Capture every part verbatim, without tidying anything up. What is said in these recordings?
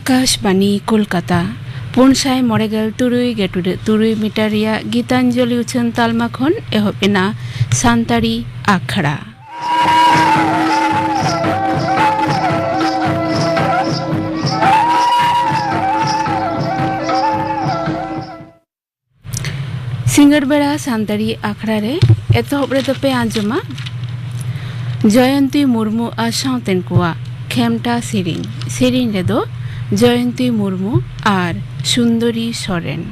ᱟᱠᱟᱥᱵᱟᱱᱤ ᱠᱳᱞᱠᱟᱛᱟ, ᱯᱩᱱ ᱥᱟᱭ ᱢᱚᱬᱮ ᱜᱮᱞ ᱛᱩᱨᱩᱭ ᱜᱮ ᱴᱩᱰᱟᱹᱜ ᱛᱩᱨᱩᱭ ᱢᱤᱴᱟᱨ ᱨᱮᱭᱟᱜ ᱜᱤᱛᱟᱧᱡᱚᱞᱤ ᱩᱪᱷᱟᱹᱱ ᱛᱟᱞᱢᱟ ᱠᱷᱚᱱ ᱮᱦᱚᱵ ᱮᱱᱟ ᱥᱟᱱᱛᱟᱲᱤ ᱟᱠᱷᱲᱟ᱾ ᱥᱤᱸᱜᱟᱹᱲ ᱵᱮᱲᱟ ᱥᱟᱱᱛᱟᱲᱤ ᱟᱠᱷᱲᱟ ᱨᱮ ᱮᱛᱚᱦᱚᱵ ᱨᱮᱫᱚ ᱯᱮ ᱟᱸᱡᱚᱢᱟ ᱡᱚᱭᱚᱱᱛᱤ ᱢᱩᱨᱢᱩ ᱟᱨ ᱥᱟᱶᱛᱮᱱ ᱠᱚᱣᱟᱜ ᱠᱷᱮᱢᱴᱟ ᱥᱮᱨᱮᱧ᱾ ᱥᱮᱨᱮᱧ ᱨᱮᱫᱚ ᱡᱚᱭᱚᱱᱛᱤ ᱢᱩᱨᱢᱩ ᱟᱨ ᱥᱩᱱᱫᱚᱨᱤ ᱥᱚᱨᱮᱱ᱾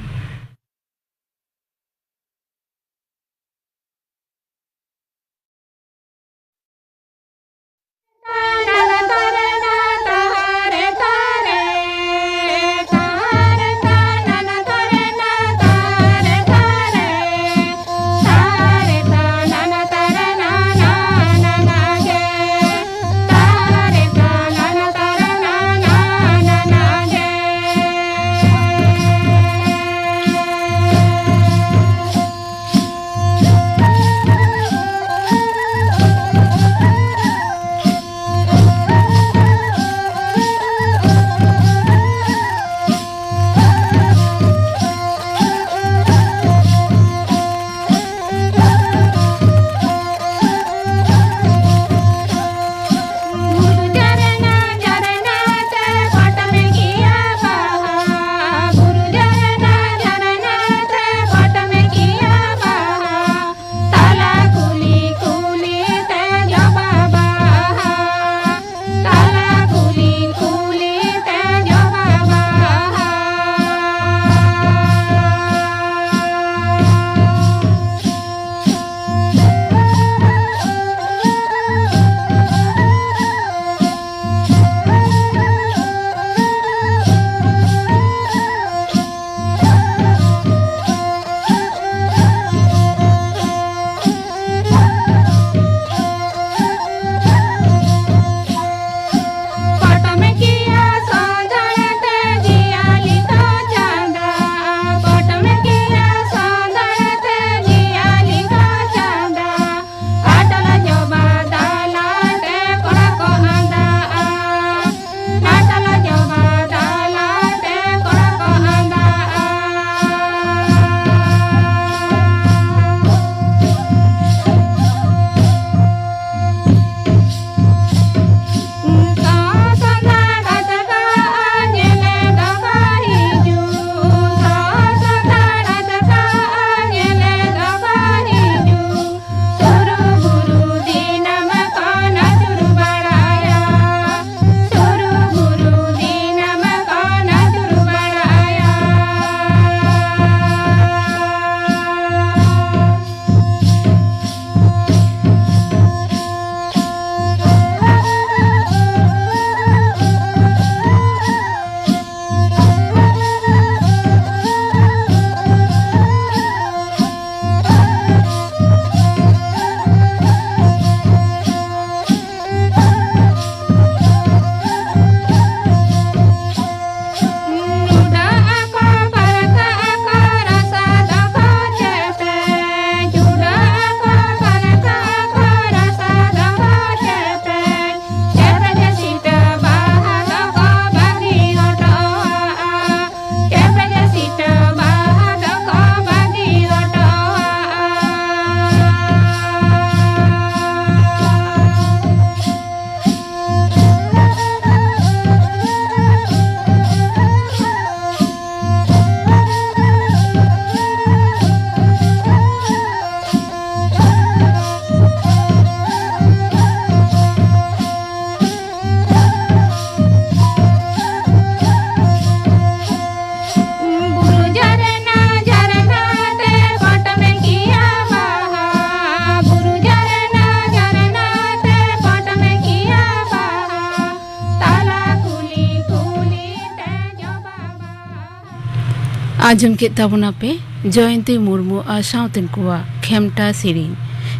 ᱟᱸᱡᱚᱢ ᱠᱮᱫ ᱛᱟᱵᱚᱱᱟᱯᱮ ᱡᱚᱭᱚᱱᱛᱤ ᱢᱩᱨᱢᱩ ᱟᱨ ᱥᱟᱶᱛᱮᱱ ᱠᱚᱣᱟᱜ ᱠᱷᱮᱢᱴᱟ ᱥᱮᱨᱮᱧ᱾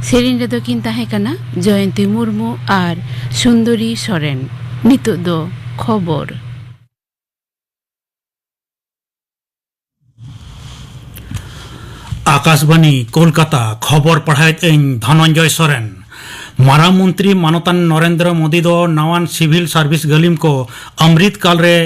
ᱥᱮᱨᱮᱧ ᱨᱮᱫᱚ ᱠᱤᱱ ᱛᱟᱦᱮᱸ ᱠᱟᱱᱟ ᱡᱚᱭᱚᱱᱛᱤ ᱢᱩᱨᱢᱩ ᱟᱨ ᱥᱩᱱᱫᱚᱨᱤ ᱥᱚᱨᱮᱱ᱾ ᱱᱤᱛᱚᱜ ᱫᱚ ᱠᱷᱚᱵᱚᱨ᱾ ᱟᱠᱟᱥᱵᱟᱱᱤ, ᱠᱳᱞᱠᱟᱛᱟ᱾ ᱠᱷᱚᱵᱚᱨ ᱯᱟᱲᱦᱟᱣᱮᱫ ᱟᱹᱧ ᱫᱷᱚᱱᱚᱱᱡᱚᱭ ᱥᱚᱨᱮᱱ᱾ ᱢᱟᱨᱟᱝ ᱢᱚᱱᱛᱨᱤ ᱢᱟᱱᱚᱛᱟᱱ ᱱᱚᱨᱮᱱᱫᱨᱚ ᱢᱳᱫᱤ ᱫᱚ ᱱᱟᱣᱟᱱ ᱥᱤᱵᱷᱤᱞ ᱥᱟᱨᱵᱷᱤᱥ ᱜᱟᱹᱞᱤᱢ ᱠᱚ ᱟᱢᱨᱤᱛ ᱠᱟᱞ ᱨᱮ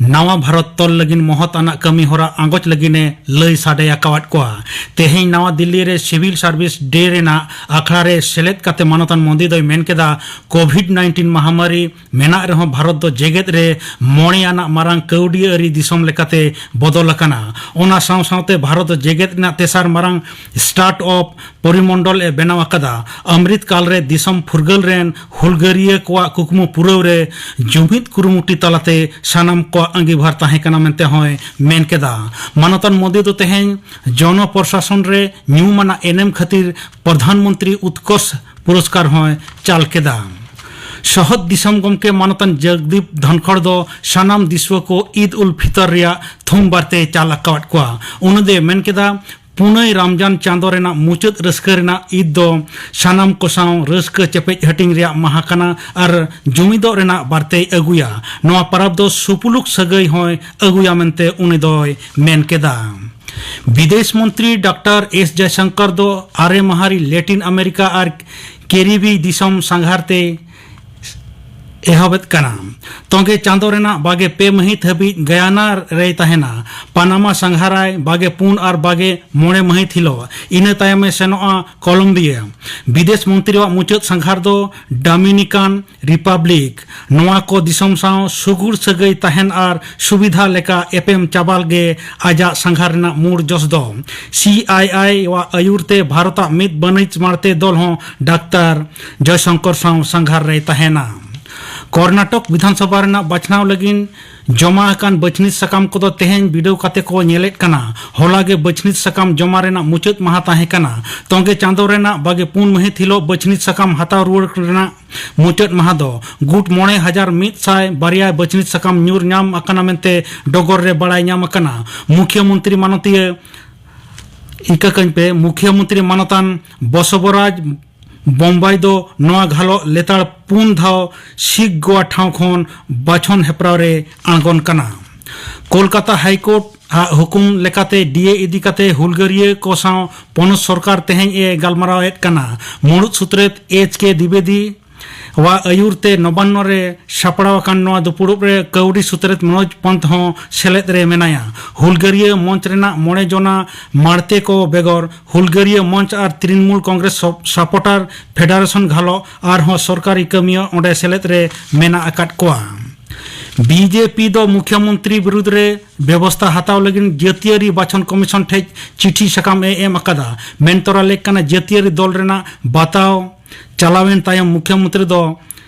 ᱱᱟᱣᱟ ᱵᱷᱟᱨᱚᱛ ᱛᱚᱞ ᱞᱟᱹᱜᱤᱫ ᱢᱚᱦᱚᱛ ᱟᱱᱟᱜ ᱠᱟᱹᱢᱤ ᱦᱚᱨᱟ ᱟᱸᱜᱚᱪ ᱞᱟᱹᱜᱤᱫ ᱮ ᱞᱟᱹᱭ ᱥᱟᱰᱮ ᱟᱠᱟᱣᱟᱫ ᱠᱚᱣᱟ᱾ ᱛᱮᱦᱮᱧ ᱱᱟᱣᱟ ᱫᱤᱞᱞᱤ ᱨᱮ ᱥᱤᱵᱷᱤᱞ ᱥᱟᱨᱵᱷᱤᱥ ᱰᱮ ᱨᱮᱱᱟᱜ ᱟᱠᱷᱲᱟ ᱨᱮ ᱥᱮᱞᱮᱫ ᱠᱟᱛᱮ ᱢᱟᱱᱚᱛᱟᱱ ᱢᱳᱫᱤ ᱫᱚᱭ ᱢᱮᱱ ᱠᱮᱫᱟ, ᱠᱳᱵᱷᱤᱰ ᱱᱟᱭᱤᱱᱴᱤᱱ ᱢᱟᱦᱟᱢᱟᱨᱤ ᱢᱮᱱᱟᱜ ᱨᱮᱦᱚᱸ ᱵᱷᱟᱨᱚᱛ ᱫᱚ ᱡᱮᱜᱮᱛ ᱨᱮ ᱢᱚᱬᱮ ᱟᱱᱟᱜ ᱢᱟᱨᱟᱝ ᱠᱟᱹᱣᱰᱤ ᱟᱹᱨᱤ ᱫᱤᱥᱚᱢ ᱞᱮᱠᱟᱛᱮ ᱵᱚᱫᱚᱞ ᱟᱠᱟᱱᱟ᱾ ᱚᱱᱟ ᱥᱟᱶ ᱥᱟᱶᱛᱮ ᱵᱷᱟᱨᱚᱛ ᱫᱚ ᱡᱮᱜᱮᱛ ᱨᱮᱱᱟᱜ ᱛᱮᱥᱟᱨ ᱢᱟᱨᱟᱝ ᱥᱴᱟᱨᱴ ᱟᱯ ᱯᱚᱨᱤᱢᱚᱱᱰᱚᱞ ᱮ ᱵᱮᱱᱟᱣ ᱟᱠᱟᱫᱟ᱾ ᱟᱢᱨᱤᱛ ᱠᱟᱞ ᱨᱮ ᱫᱤᱥᱚᱢ ᱯᱷᱩᱨᱜᱟᱹᱞ ᱨᱮᱱ ᱦᱩᱞᱜᱟᱹᱨᱤᱭᱟᱹ ᱠᱚᱣᱟᱜ ᱠᱩᱠᱢᱩ ᱯᱩᱨᱟᱹᱣ ᱨᱮ ᱡᱩᱢᱤᱫ ᱠᱩᱨᱩᱢᱩᱴᱩ ᱛᱟᱞᱟᱛᱮ ᱥᱟᱱᱟᱢ ᱠᱚᱣᱟᱜ ᱟᱸᱜᱤᱵᱷᱟᱨ ᱛᱟᱦᱮᱸ ᱠᱟᱱᱟ ᱢᱮᱱᱛᱮ ᱦᱚᱸᱭ ᱢᱮᱱ ᱠᱮᱫᱟ᱾ ᱢᱟᱱᱚᱛᱟᱱ ᱢᱳᱫᱤ ᱫᱚ ᱛᱮᱦᱮᱧ ᱡᱚᱱᱚ ᱯᱨᱚᱥᱟᱥᱚᱱ ᱨᱮ ᱧᱩᱢᱟᱱᱟᱜ ᱮᱱᱮᱢ ᱠᱷᱟᱹᱛᱤᱨ ᱯᱨᱚᱫᱷᱟᱱ ᱢᱚᱱᱛᱨᱤ ᱩᱛᱠᱚᱨᱥ ᱯᱩᱨᱚᱥᱠᱟᱨ ᱦᱚᱸᱭ ᱪᱟᱞ ᱠᱮᱫᱟ᱾ ᱥᱚᱦᱚᱫ ᱫᱤᱥᱚᱢ ᱜᱚᱢᱠᱮ ᱢᱟᱱᱚᱛᱟᱱ ᱡᱚᱜᱽᱫᱤᱯ ᱫᱷᱚᱱᱠᱷᱚᱲ ᱫᱚ ᱥᱟᱱᱟᱢ ᱫᱤᱥᱩᱣᱟᱹ ᱠᱚ ᱤᱫ ᱩᱞ ᱯᱷᱤᱛᱚᱨ ᱨᱮᱭᱟᱜ ᱛᱷᱩᱢ ᱵᱟᱨᱛᱮᱭ ᱪᱟᱞ ᱟᱠᱟᱣᱟᱫ ᱠᱚᱣᱟ᱾ ᱩᱱᱤ ᱫᱚᱭ ᱢᱮᱱ ᱠᱮᱫᱟ, ᱯᱩᱱᱟᱹᱭ ᱨᱟᱢᱡᱟᱱ ᱪᱟᱸᱫᱚ ᱨᱮᱱᱟᱜ ᱢᱩᱪᱟᱹᱫ ᱨᱟᱹᱥᱠᱟᱹ ᱨᱮᱱᱟᱜ ᱤᱫ ᱫᱚ ᱥᱟᱱᱟᱢ ᱠᱚ ᱥᱟᱶ ᱨᱟᱹᱥᱠᱟᱹ ᱪᱮᱯᱮᱡ ᱦᱟᱹᱴᱤᱧ ᱨᱮᱭᱟᱜ ᱢᱟᱦᱟ ᱠᱟᱱᱟ ᱟᱨ ᱡᱩᱢᱤᱫᱚᱜ ᱨᱮᱱᱟᱜ ᱵᱟᱨᱛᱮᱭ ᱟᱹᱜᱩᱭᱟ᱾ ᱱᱚᱣᱟ ᱯᱚᱨᱚᱵᱽ ᱫᱚ ᱥᱩᱯᱩᱞᱩᱠ ᱥᱟᱹᱜᱟᱹᱭ ᱦᱚᱸᱭ ᱟᱹᱜᱩᱭᱟ ᱢᱮᱱᱛᱮ ᱩᱱᱤ ᱫᱚᱭ ᱢᱮᱱ ᱠᱮᱫᱟ᱾ ᱵᱤᱫᱮᱥ ᱢᱚᱱᱛᱨᱤ ᱰᱟᱠᱛᱟᱨ ᱮᱥ ᱡᱚᱭᱥᱚᱝᱠᱚᱨ ᱫᱚ ᱟᱨᱮ ᱢᱟᱦᱟ ᱨᱮ ᱞᱮᱴᱤᱱ ᱟᱢᱮᱨᱤᱠᱟ ᱟᱨ ᱠᱮᱨᱤᱵᱤ ᱫᱤᱥᱚᱢ ᱥᱟᱸᱜᱷᱟᱨ ᱛᱮ ᱮᱦᱚᱵᱮᱫ ᱠᱟᱱᱟ᱾ ᱛᱚᱸᱜᱮ ᱪᱟᱸᱫᱚ ᱨᱮᱱᱟᱜ ᱵᱟᱜᱮ ᱯᱮ ᱢᱟᱹᱦᱤᱛ ᱦᱟᱹᱵᱤᱡ ᱜᱟᱭᱟᱱᱟ ᱨᱮᱭ ᱛᱟᱦᱮᱱᱟ᱾ ᱯᱟᱱᱟᱢᱟ ᱥᱟᱸᱜᱷᱟᱨᱟᱭ ᱵᱟᱜᱮ ᱯᱩᱱ ᱟᱨ ᱵᱟᱜᱮ ᱢᱚᱬᱮ ᱢᱟᱹᱦᱤᱛ ᱦᱤᱞᱳᱜ᱾ ᱤᱱᱟᱹ ᱛᱟᱭᱚᱢᱮ ᱥᱮᱱᱚᱜᱼᱟ ᱠᱚᱞᱚᱢᱵᱤᱭᱟ᱾ ᱵᱤᱫᱮᱥ ᱢᱚᱱᱛᱨᱤᱣᱟᱜ ᱢᱩᱪᱟᱹᱫ ᱥᱟᱸᱜᱷᱟᱨ ᱫᱚ ᱰᱟᱢᱤᱱᱤᱠᱟᱱ ᱨᱤᱯᱟᱵᱽᱞᱤᱠ᱾ ᱱᱚᱣᱟ ᱠᱚ ᱫᱤᱥᱚᱢ ᱥᱟᱶ ᱥᱩᱜᱩᱲ ᱥᱟᱹᱜᱟᱹᱭ ᱛᱟᱦᱮᱱ ᱟᱨ ᱥᱩᱵᱤᱫᱷᱟ ᱞᱮᱠᱟ ᱮᱯᱮᱢ ᱪᱟᱯᱟᱞ ᱜᱮ ᱟᱡᱟᱜ ᱥᱟᱸᱜᱷᱟᱨ ᱨᱮᱱᱟᱜ ᱢᱩᱲ ᱡᱚᱥ ᱫᱚ᱾ ᱥᱤ ᱟᱭ ᱟᱭ ᱣᱟᱜ ᱟᱹᱭᱩᱨ ᱛᱮ ᱵᱷᱟᱨᱚᱛᱟᱜ ᱢᱤᱫ ᱵᱟᱹᱱᱤᱡᱽ ᱢᱟᱬᱛᱮ ᱫᱚᱞ ᱦᱚᱸ ᱰᱟᱠᱛᱟᱨ ᱡᱚᱭᱥᱚᱝᱠᱚᱨ ᱥᱟᱶ ᱥᱟᱸᱜᱷᱟᱨ ᱨᱮᱭ ᱛᱟᱦᱮᱱᱟ᱾ ᱠᱚᱨᱱᱟᱴᱚᱠ ᱵᱤᱫᱷᱟᱱᱥᱚᱵᱷᱟ ᱨᱮᱱᱟᱜ ᱵᱟᱪᱷᱱᱟᱣ ᱞᱟᱹᱜᱤᱫ ᱡᱚᱢᱟ ᱟᱠᱟᱱ ᱵᱟᱹᱪᱷᱱᱤᱛ ᱥᱟᱠᱟᱢ ᱠᱚᱫᱚ ᱛᱮᱦᱮᱧ ᱵᱤᱰᱟᱹᱣ ᱠᱟᱛᱮ ᱠᱚ ᱧᱮᱞᱮᱫ ᱠᱟᱱᱟ᱾ ᱦᱚᱞᱟ ᱜᱮ ᱵᱟᱹᱪᱷᱱᱤᱛ ᱥᱟᱠᱟᱢ ᱡᱚᱢᱟ ᱨᱮᱱᱟᱜ ᱢᱩᱪᱟᱹᱫ ᱢᱟᱦᱟ ᱛᱟᱦᱮᱸ ᱠᱟᱱᱟ᱾ ᱛᱚᱸᱜᱮ ᱪᱟᱸᱫᱚ ᱨᱮᱱᱟᱜ ᱵᱟᱜᱮ ᱯᱩᱱ ᱢᱟᱹᱦᱤᱛ ᱦᱤᱞᱳᱜ ᱵᱟᱹᱪᱷᱱᱤᱛ ᱥᱟᱠᱟᱢ ᱦᱟᱛᱟᱣ ᱨᱩᱣᱟᱹᱲ ᱨᱮᱱᱟᱜ ᱢᱩᱪᱟᱹᱫ ᱢᱟᱦᱟ ᱫᱚ ᱜᱩᱴ ᱢᱚᱬᱮ ᱦᱟᱡᱟᱨ ᱢᱤᱫ ᱥᱟᱭ ᱵᱟᱨᱭᱟ ᱵᱟᱹᱪᱷᱱᱤᱛ ᱥᱟᱠᱟᱢ ᱧᱩᱨ ᱧᱟᱢ ᱟᱠᱟᱱᱟ ᱢᱮᱱᱛᱮ ᱰᱚᱜᱚᱨ ᱨᱮ ᱵᱟᱲᱟᱭ ᱧᱟᱢ ᱟᱠᱟᱱᱟ᱾ ᱢᱩᱠᱷᱭᱟᱹ ᱢᱚᱱᱛᱨᱤ ᱢᱟᱱᱚᱛᱤᱭᱟᱹ ᱤᱠᱟᱹ ᱠᱟᱹᱧ ᱯᱮ, ᱢᱩᱠᱷᱭᱟᱹ ᱢᱚᱱᱛᱨᱤ ᱢᱟᱱᱚᱛᱟᱱ ᱵᱚᱥᱚᱵᱚᱨᱟᱡᱽ ᱵᱚᱢᱵᱟᱭ ᱫᱚ ᱱᱚᱣᱟ ᱜᱷᱟᱞᱚᱜ ᱞᱮᱛᱟᱲ ᱯᱩᱱ ᱫᱷᱟᱣ ᱥᱤᱠ ᱜᱳᱣᱟ ᱴᱷᱟᱶ ᱠᱷᱚᱱ ᱵᱟᱪᱷᱚᱱ ᱦᱮᱯᱨᱟᱣ ᱨᱮ ᱟᱬᱜᱚᱱ ᱠᱟᱱᱟ᱾ ᱠᱳᱞᱠᱟᱛᱟ ᱦᱟᱭᱠᱳᱨᱴ ᱟᱜ ᱦᱩᱠᱩᱢ ᱞᱮᱠᱟᱛᱮ ᱰᱤ ᱮ ᱤᱫᱤ ᱠᱟᱛᱮ ᱦᱩᱞᱜᱟᱹᱨᱤᱭᱟᱹ ᱠᱚ ᱥᱟᱶ ᱯᱚᱱᱚᱛ ᱥᱚᱨᱠᱟᱨ ᱛᱮᱦᱮᱧ ᱮ ᱜᱟᱞᱢᱟᱨᱟᱣ ᱮᱫ ᱠᱟᱱᱟ᱾ ᱢᱩᱲᱩᱫ ᱥᱩᱛᱨᱮᱛ ᱮᱪ ᱠᱮ ᱫᱤᱵᱮᱫᱤ ᱣᱟᱜ ᱟᱹᱭᱩᱨ ᱛᱮ ᱱᱚᱵᱟᱱᱱᱚ ᱨᱮ ᱥᱟᱯᱲᱟᱣ ᱟᱠᱟᱱ ᱱᱚᱣᱟ ᱫᱩᱯᱩᱲᱩᱵ ᱨᱮ ᱠᱟᱹᱣᱰᱤ ᱥᱩᱛᱨᱮᱛ ᱢᱚᱱᱳᱡᱽ ᱯᱚᱱᱛ ᱦᱚᱸ ᱥᱮᱞᱮᱫ ᱨᱮ ᱢᱮᱱᱟᱭᱟ᱾ ᱦᱩᱞᱜᱟᱹᱨᱤᱭᱟᱹ ᱢᱚᱧᱪ ᱨᱮᱱᱟᱜ ᱢᱚᱬᱮ ᱡᱚᱱᱟ ᱢᱟᱲᱛᱮ ᱠᱚ ᱵᱮᱜᱚᱨ ᱦᱩᱞᱜᱟᱹᱨᱤᱭᱟᱹ ᱢᱚᱧᱪ ᱟᱨ ᱛᱨᱤᱱᱢᱩᱞ ᱠᱚᱝᱜᱨᱮᱥ ᱥᱚ-, ᱥᱟᱯᱚᱴᱟᱨ ᱯᱷᱮᱰᱟᱨᱮᱥᱚᱱ ᱜᱷᱟᱞᱚ ᱟᱨᱦᱚᱸ ᱥᱚᱨᱠᱟᱨᱤ ᱠᱟᱹᱢᱤᱭᱟᱹ ᱚᱸᱰᱮ ᱥᱮᱞᱮᱫ ᱨᱮ ᱢᱮᱱᱟᱜ ᱟᱠᱟᱫ ᱠᱚᱣᱟ᱾ ᱵᱤ ᱡᱮ ᱯᱤ ᱫᱚ ᱢᱩᱠᱷᱭᱚᱢᱚᱱᱛᱨᱤ ᱵᱤᱨᱩᱫᱽ ᱨᱮ ᱵᱮᱵᱚᱥᱛᱟ ᱦᱟᱛᱟᱣ ᱞᱟᱹᱜᱤᱫ ᱡᱟᱹᱛᱤᱭᱟᱹᱨᱤ ᱵᱟᱪᱷᱚᱱ ᱠᱚᱢᱤᱥᱚᱱ ᱴᱷᱮᱡ ᱪᱤᱴᱷᱤ ᱥᱟᱠᱟᱢ ᱮ ᱮᱢ ᱟᱠᱟᱫᱟ᱾ ᱢᱮᱱ ᱛᱚᱨᱟ ᱞᱮᱠ ᱠᱟᱱᱟ, ᱡᱟᱹᱛᱤᱭᱟᱹᱨᱤ ᱫᱚᱞ ᱨᱮᱱᱟᱜ ᱵᱟᱛᱟᱣ ᱪᱟᱞᱟᱣᱮᱱ ᱛᱟᱭᱚᱢ ᱢᱩᱠᱷᱭᱚᱢᱚᱱᱛᱨᱤ ᱫᱚ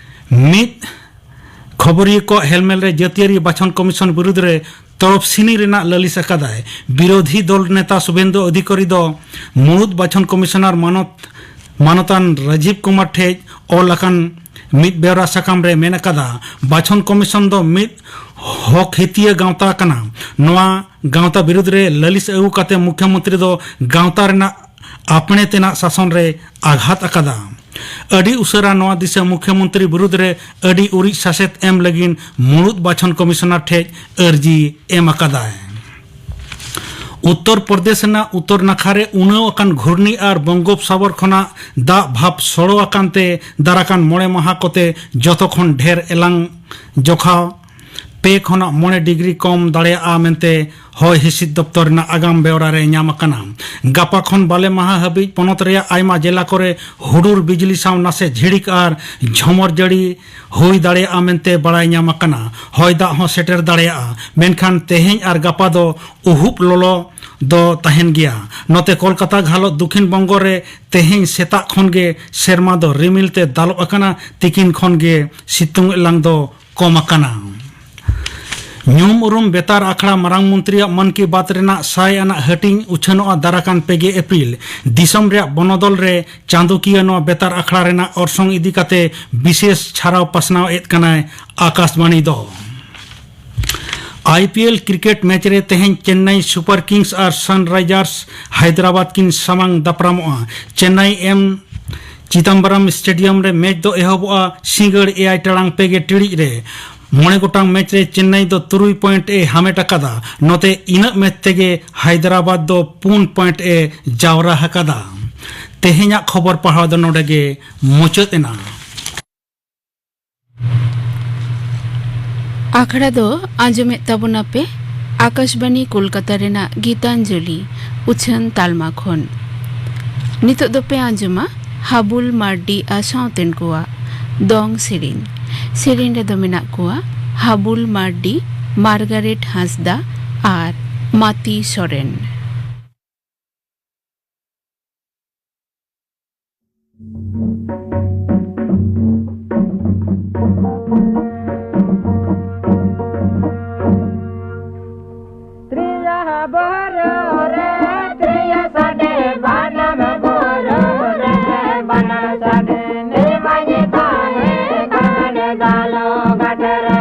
ᱢᱤᱫ ᱠᱷᱚᱵᱚᱨᱤᱭᱟᱹ ᱠᱚᱣᱟᱜ ᱦᱮᱞᱢᱮᱞ ᱨᱮ ᱡᱟᱹᱛᱤᱭᱟᱹᱨᱤ ᱵᱟᱪᱷᱚᱱ ᱠᱚᱢᱤᱥᱚᱱ ᱵᱤᱨᱩᱫᱽ ᱨᱮ ᱛᱚᱨᱚᱯ ᱥᱤᱱᱤ ᱨᱮᱱᱟᱜ ᱞᱟᱹᱞᱤᱥ ᱟᱠᱟᱫᱟᱭ᱾ ᱵᱤᱨᱳᱫᱷᱤ ᱫᱚᱞ ᱱᱮᱛᱟ ᱥᱩᱵᱷᱮᱱᱫᱩ ᱚᱫᱷᱤᱠᱟᱨᱤ ᱫᱚ ᱢᱩᱲᱩᱫ ᱵᱟᱪᱷᱚᱱ ᱠᱚᱢᱤᱥᱚᱱᱟᱨ ᱢᱟᱱᱚᱛ, ᱢᱟᱱᱚᱛᱟᱱ ᱨᱟᱡᱤᱵᱽ ᱠᱩᱢᱟᱨ ᱴᱷᱮᱡ ᱚᱞ ᱟᱠᱟᱱ ᱢᱤᱫ ᱵᱮᱣᱨᱟ ᱥᱟᱠᱟᱢ ᱨᱮ ᱢᱮᱱ ᱟᱠᱟᱫᱟ, ᱵᱟᱪᱷᱚᱱ ᱠᱚᱢᱤᱥᱚᱱ ᱫᱚ ᱢᱤᱫ ᱦᱚᱠ ᱦᱤᱛᱤᱭᱟᱹ ᱜᱟᱶᱛᱟ ᱠᱟᱱᱟ᱾ ᱱᱚᱣᱟ ᱜᱟᱶᱛᱟ ᱵᱤᱨᱩᱫᱽ ᱨᱮ ᱞᱟᱹᱞᱤᱥ ᱟᱹᱜᱩ ᱠᱟᱛᱮ ᱢᱩᱠᱷᱭᱚᱢᱚᱱᱛᱨᱤ ᱫᱚ ᱜᱟᱶᱛᱟ ᱨᱮᱱᱟᱜ ᱟᱯᱱᱮ ᱛᱮᱱᱟᱜ ᱥᱟᱥᱚᱱ ᱨᱮ ᱟᱜᱷᱟᱛ ᱟᱠᱟᱫᱟ᱾ ᱟᱹᱰᱤ ᱩᱥᱟᱹᱨᱟ ᱱᱚᱣᱟ ᱫᱤᱥᱟᱹ ᱢᱩᱠᱷᱭᱚᱢᱚᱱᱛᱨᱤ ᱵᱤᱨᱩᱫᱽ ᱨᱮ ᱟᱹᱰᱤ ᱩᱨᱤᱡ ᱥᱟᱥᱮᱛ ᱮᱢ ᱞᱟᱹᱜᱤᱫ ᱢᱩᱲᱩᱫ ᱵᱟᱪᱷᱚᱱ ᱠᱚᱢᱤᱥᱚᱱᱟᱨ ᱴᱷᱮᱡ ᱟᱹᱨᱡᱤ ᱮᱢ ᱟᱠᱟᱫᱟᱭ᱾ ᱩᱛᱛᱚᱨ ᱯᱨᱚᱫᱮᱥ ᱨᱮᱱᱟᱜ ᱩᱛᱛᱚᱨ ᱱᱟᱠᱷᱟ ᱨᱮ ᱩᱱᱟᱹᱣ ᱟᱠᱟᱱ ᱜᱷᱩᱨᱱᱤ ᱟᱨ ᱵᱚᱝᱜᱳᱯᱥᱟᱜᱚᱨ ᱠᱷᱚᱱᱟᱜ ᱫᱟᱜ ᱵᱷᱟᱵᱽ ᱥᱚᱲᱚ ᱟᱠᱟᱱ ᱛᱮ ᱫᱟᱨᱟᱠᱟᱱ ᱢᱚᱬᱮ ᱢᱟᱦᱟ ᱠᱚᱛᱮ ᱡᱚᱛᱚ ᱠᱷᱚᱱ ᱰᱷᱮᱨ ᱮᱞᱟᱝ ᱡᱚᱠᱷᱟᱣ ᱯᱮ ᱠᱷᱚᱱᱟᱜ ᱢᱚᱬᱮ ᱰᱤᱜᱽᱨᱤ ᱠᱚᱢ ᱫᱟᱲᱮᱭᱟᱜᱼᱟ ᱢᱮᱱᱛᱮ ᱦᱚᱭ ᱦᱤᱸᱥᱤᱫ ᱫᱚᱯᱛᱚᱨ ᱨᱮᱱᱟᱜ ᱟᱜᱟᱢ ᱵᱮᱣᱨᱟ ᱨᱮ ᱧᱟᱢ ᱟᱠᱟᱱᱟ᱾ ᱜᱟᱯᱟ ᱠᱷᱚᱱ ᱵᱟᱞᱮ ᱢᱟᱦᱟ ᱦᱟᱹᱵᱤᱡ ᱯᱚᱱᱚᱛ ᱨᱮᱭᱟᱜ ᱟᱭᱢᱟ ᱡᱮᱞᱟ ᱠᱚᱨᱮ ᱦᱩᱰᱩᱨ ᱵᱤᱡᱽᱞᱤ ᱥᱟᱶ ᱱᱟᱥᱮ ᱡᱷᱤᱲᱤᱠ ᱟᱨ ᱡᱷᱚᱢᱚᱨ ᱡᱟᱹᱲᱤ ᱦᱩᱭ ᱫᱟᱲᱮᱭᱟᱜᱼᱟ ᱢᱮᱱᱛᱮ ᱵᱟᱲᱟᱭ ᱧᱟᱢ ᱟᱠᱟᱱᱟ᱾ ᱦᱚᱭ ᱫᱟᱜ ᱦᱚᱸ ᱥᱮᱴᱮᱨ ᱫᱟᱲᱮᱭᱟᱜᱼᱟ, ᱢᱮᱱᱠᱷᱟᱱ ᱛᱮᱦᱮᱧ ᱟᱨ ᱜᱟᱯᱟ ᱫᱚ ᱩᱦᱩᱵ ᱞᱚᱞᱚ ᱫᱚ ᱛᱟᱦᱮᱱ ᱜᱮᱭᱟ᱾ ᱱᱚᱛᱮ ᱠᱳᱞᱠᱟᱛᱟ ᱜᱷᱟᱞᱚᱛ ᱫᱚᱠᱷᱤᱱ ᱵᱚᱝᱜᱚ ᱨᱮ ᱛᱮᱦᱮᱧ ᱥᱮᱛᱟᱜ ᱠᱷᱚᱱ ᱜᱮ ᱥᱮᱨᱢᱟ ᱫᱚ ᱨᱤᱢᱤᱞ ᱛᱮ ᱫᱟᱞᱚᱵ ᱟᱠᱟᱱᱟ, ᱛᱤᱠᱤᱱ ᱠᱷᱚᱱ ᱜᱮ ᱥᱤᱛᱩᱝ ᱮᱞᱟᱝ ᱫᱚ ᱠᱚᱢ ᱟᱠᱟᱱᱟ᱾ ᱧᱩᱢ ᱩᱨᱩᱢ ᱵᱮᱛᱟᱨ ᱟᱠᱷᱲᱟ ᱢᱟᱨᱟᱝ ᱢᱚᱱᱛᱨᱤᱭᱟᱜ ᱢᱚᱱ ᱠᱤ ᱵᱟᱛ ᱨᱮᱱᱟᱜ ᱥᱟᱭ ᱟᱱᱟᱜ ᱦᱟᱹᱴᱤᱧ ᱩᱪᱷᱟᱹᱱᱚᱜᱼᱟ ᱫᱟᱨᱟᱠᱟᱱ ᱯᱮ ᱜᱮ ᱮᱯᱨᱤᱞ᱾ ᱫᱤᱥᱚᱢ ᱨᱮᱭᱟᱜ ᱵᱚᱱᱚᱫᱚᱞ ᱨᱮ ᱪᱟᱸᱫᱚᱠᱤᱭᱟᱹ ᱱᱚᱣᱟ ᱵᱮᱛᱟᱨ ᱟᱠᱷᱲᱟ ᱨᱮᱱᱟᱜ ᱚᱨᱥᱚᱝ ᱤᱫᱤ ᱠᱟᱛᱮ ᱵᱤᱥᱮᱥ ᱪᱷᱟᱨᱟᱣ ᱯᱟᱥᱱᱟᱣ ᱮᱫ ᱠᱟᱱᱟᱭ ᱟᱠᱟᱥᱵᱟᱬᱤ ᱫᱚ᱾ I P L cricket match ᱨᱮ ᱛᱮᱦᱮᱧ ᱪᱮᱱᱱᱟᱭ ᱥᱩᱯᱟᱨ ᱠᱤᱝᱥ ᱟᱨ ᱥᱟᱱᱨᱟᱭᱡᱟᱨᱥ ᱦᱟᱭᱫᱨᱟᱵᱟᱫᱽ ᱠᱤᱱ ᱥᱟᱢᱟᱝ ᱫᱟᱯᱨᱟᱢᱚᱜᱼᱟ᱾ ᱪᱮᱱᱱᱟᱭ ᱮᱢ ᱪᱤᱫᱟᱢᱵᱟᱨᱟᱢ ᱥᱴᱮᱰᱤᱭᱟᱢ ᱨᱮ ᱢᱮᱪ ᱫᱚ ᱮᱦᱚᱵᱚᱜᱼᱟ ᱥᱤᱸᱜᱟᱹᱲ ᱮᱭᱟᱭ ᱴᱟᱲᱟᱝ ᱯᱮ ᱜᱮ ᱴᱤᱲᱤᱡ ᱨᱮ᱾ ᱢᱚᱬᱮ ᱜᱚᱴᱟᱝ ᱢᱮᱪ ᱨᱮ ᱪᱮᱱᱱᱟᱭ ᱫᱚ ᱛᱩᱨᱩᱭ ᱯᱚᱭᱮᱱᱴ ᱮ ᱦᱟᱢᱮᱴ ᱟᱠᱟᱫᱟ᱾ ᱱᱚᱛᱮ ᱤᱱᱟᱹᱜ ᱢᱮᱪ ᱛᱮᱜᱮ ᱦᱟᱭᱫᱨᱟᱵᱟᱫᱽ ᱫᱚ ᱯᱩᱱ ᱯᱚᱭᱮᱱᱴ ᱮ ᱡᱟᱣᱨᱟ ᱟᱠᱟᱫᱟ᱾ ᱛᱮᱦᱮᱧᱟᱜ ᱠᱷᱚᱵᱚᱨ ᱯᱟᱲᱦᱟᱣ ᱫᱚ ᱱᱚᱰᱮ ᱜᱮ ᱢᱩᱪᱟᱹᱫ ᱮᱱᱟ᱾ ᱟᱠᱷᱲᱟ ᱫᱚ ᱟᱸᱡᱚᱢᱮᱫ ᱛᱟᱵᱚᱱᱟᱯᱮ ᱟᱠᱟᱥᱵᱟᱬᱤ ᱠᱳᱞᱠᱟᱛᱟ ᱨᱮᱱᱟᱜ ᱜᱤᱛᱟᱧᱡᱚᱞᱤ ᱩᱪᱷᱟᱹᱱ ᱛᱟᱞᱢᱟ ᱠᱷᱚᱱ᱾ ᱱᱤᱛᱚᱜ ᱫᱚᱯᱮ ᱟᱸᱡᱚᱢᱟ ᱦᱟᱵᱩᱞ ᱢᱟᱨᱰᱤ ᱟᱨ ᱥᱟᱶᱛᱮᱱ ᱠᱚᱣᱟᱜ ᱫᱚᱝ ᱥᱮᱨᱮᱧ᱾ ᱥᱮᱨᱮᱧ ᱨᱮᱫᱚ ᱢᱮᱱᱟᱜ ᱠᱚᱣᱟ ᱦᱟᱵᱩᱞ ᱢᱟᱨᱰᱤ, ᱢᱟᱨᱜᱟᱨᱮᱴ ᱦᱟᱸᱥᱫᱟ ᱟᱨ ᱢᱟᱛᱤ ᱥᱚᱨᱮᱱ᱾ ᱛᱨᱤᱭᱟ ᱵᱚᱨᱚ ᱨᱮ ᱛᱨᱤᱭᱟ ᱥᱟᱰᱮ, ᱵᱟᱱᱟᱢ ᱵᱚᱨᱚ ᱨᱮ ᱵᱟᱱᱟᱢ ᱥᱟᱰᱮ, ᱱᱤᱢᱟᱭ ᱛᱟᱦᱮᱸ ᱠᱟᱱ ᱜᱟᱞᱚ ᱜᱟᱰ ᱨᱮ᱾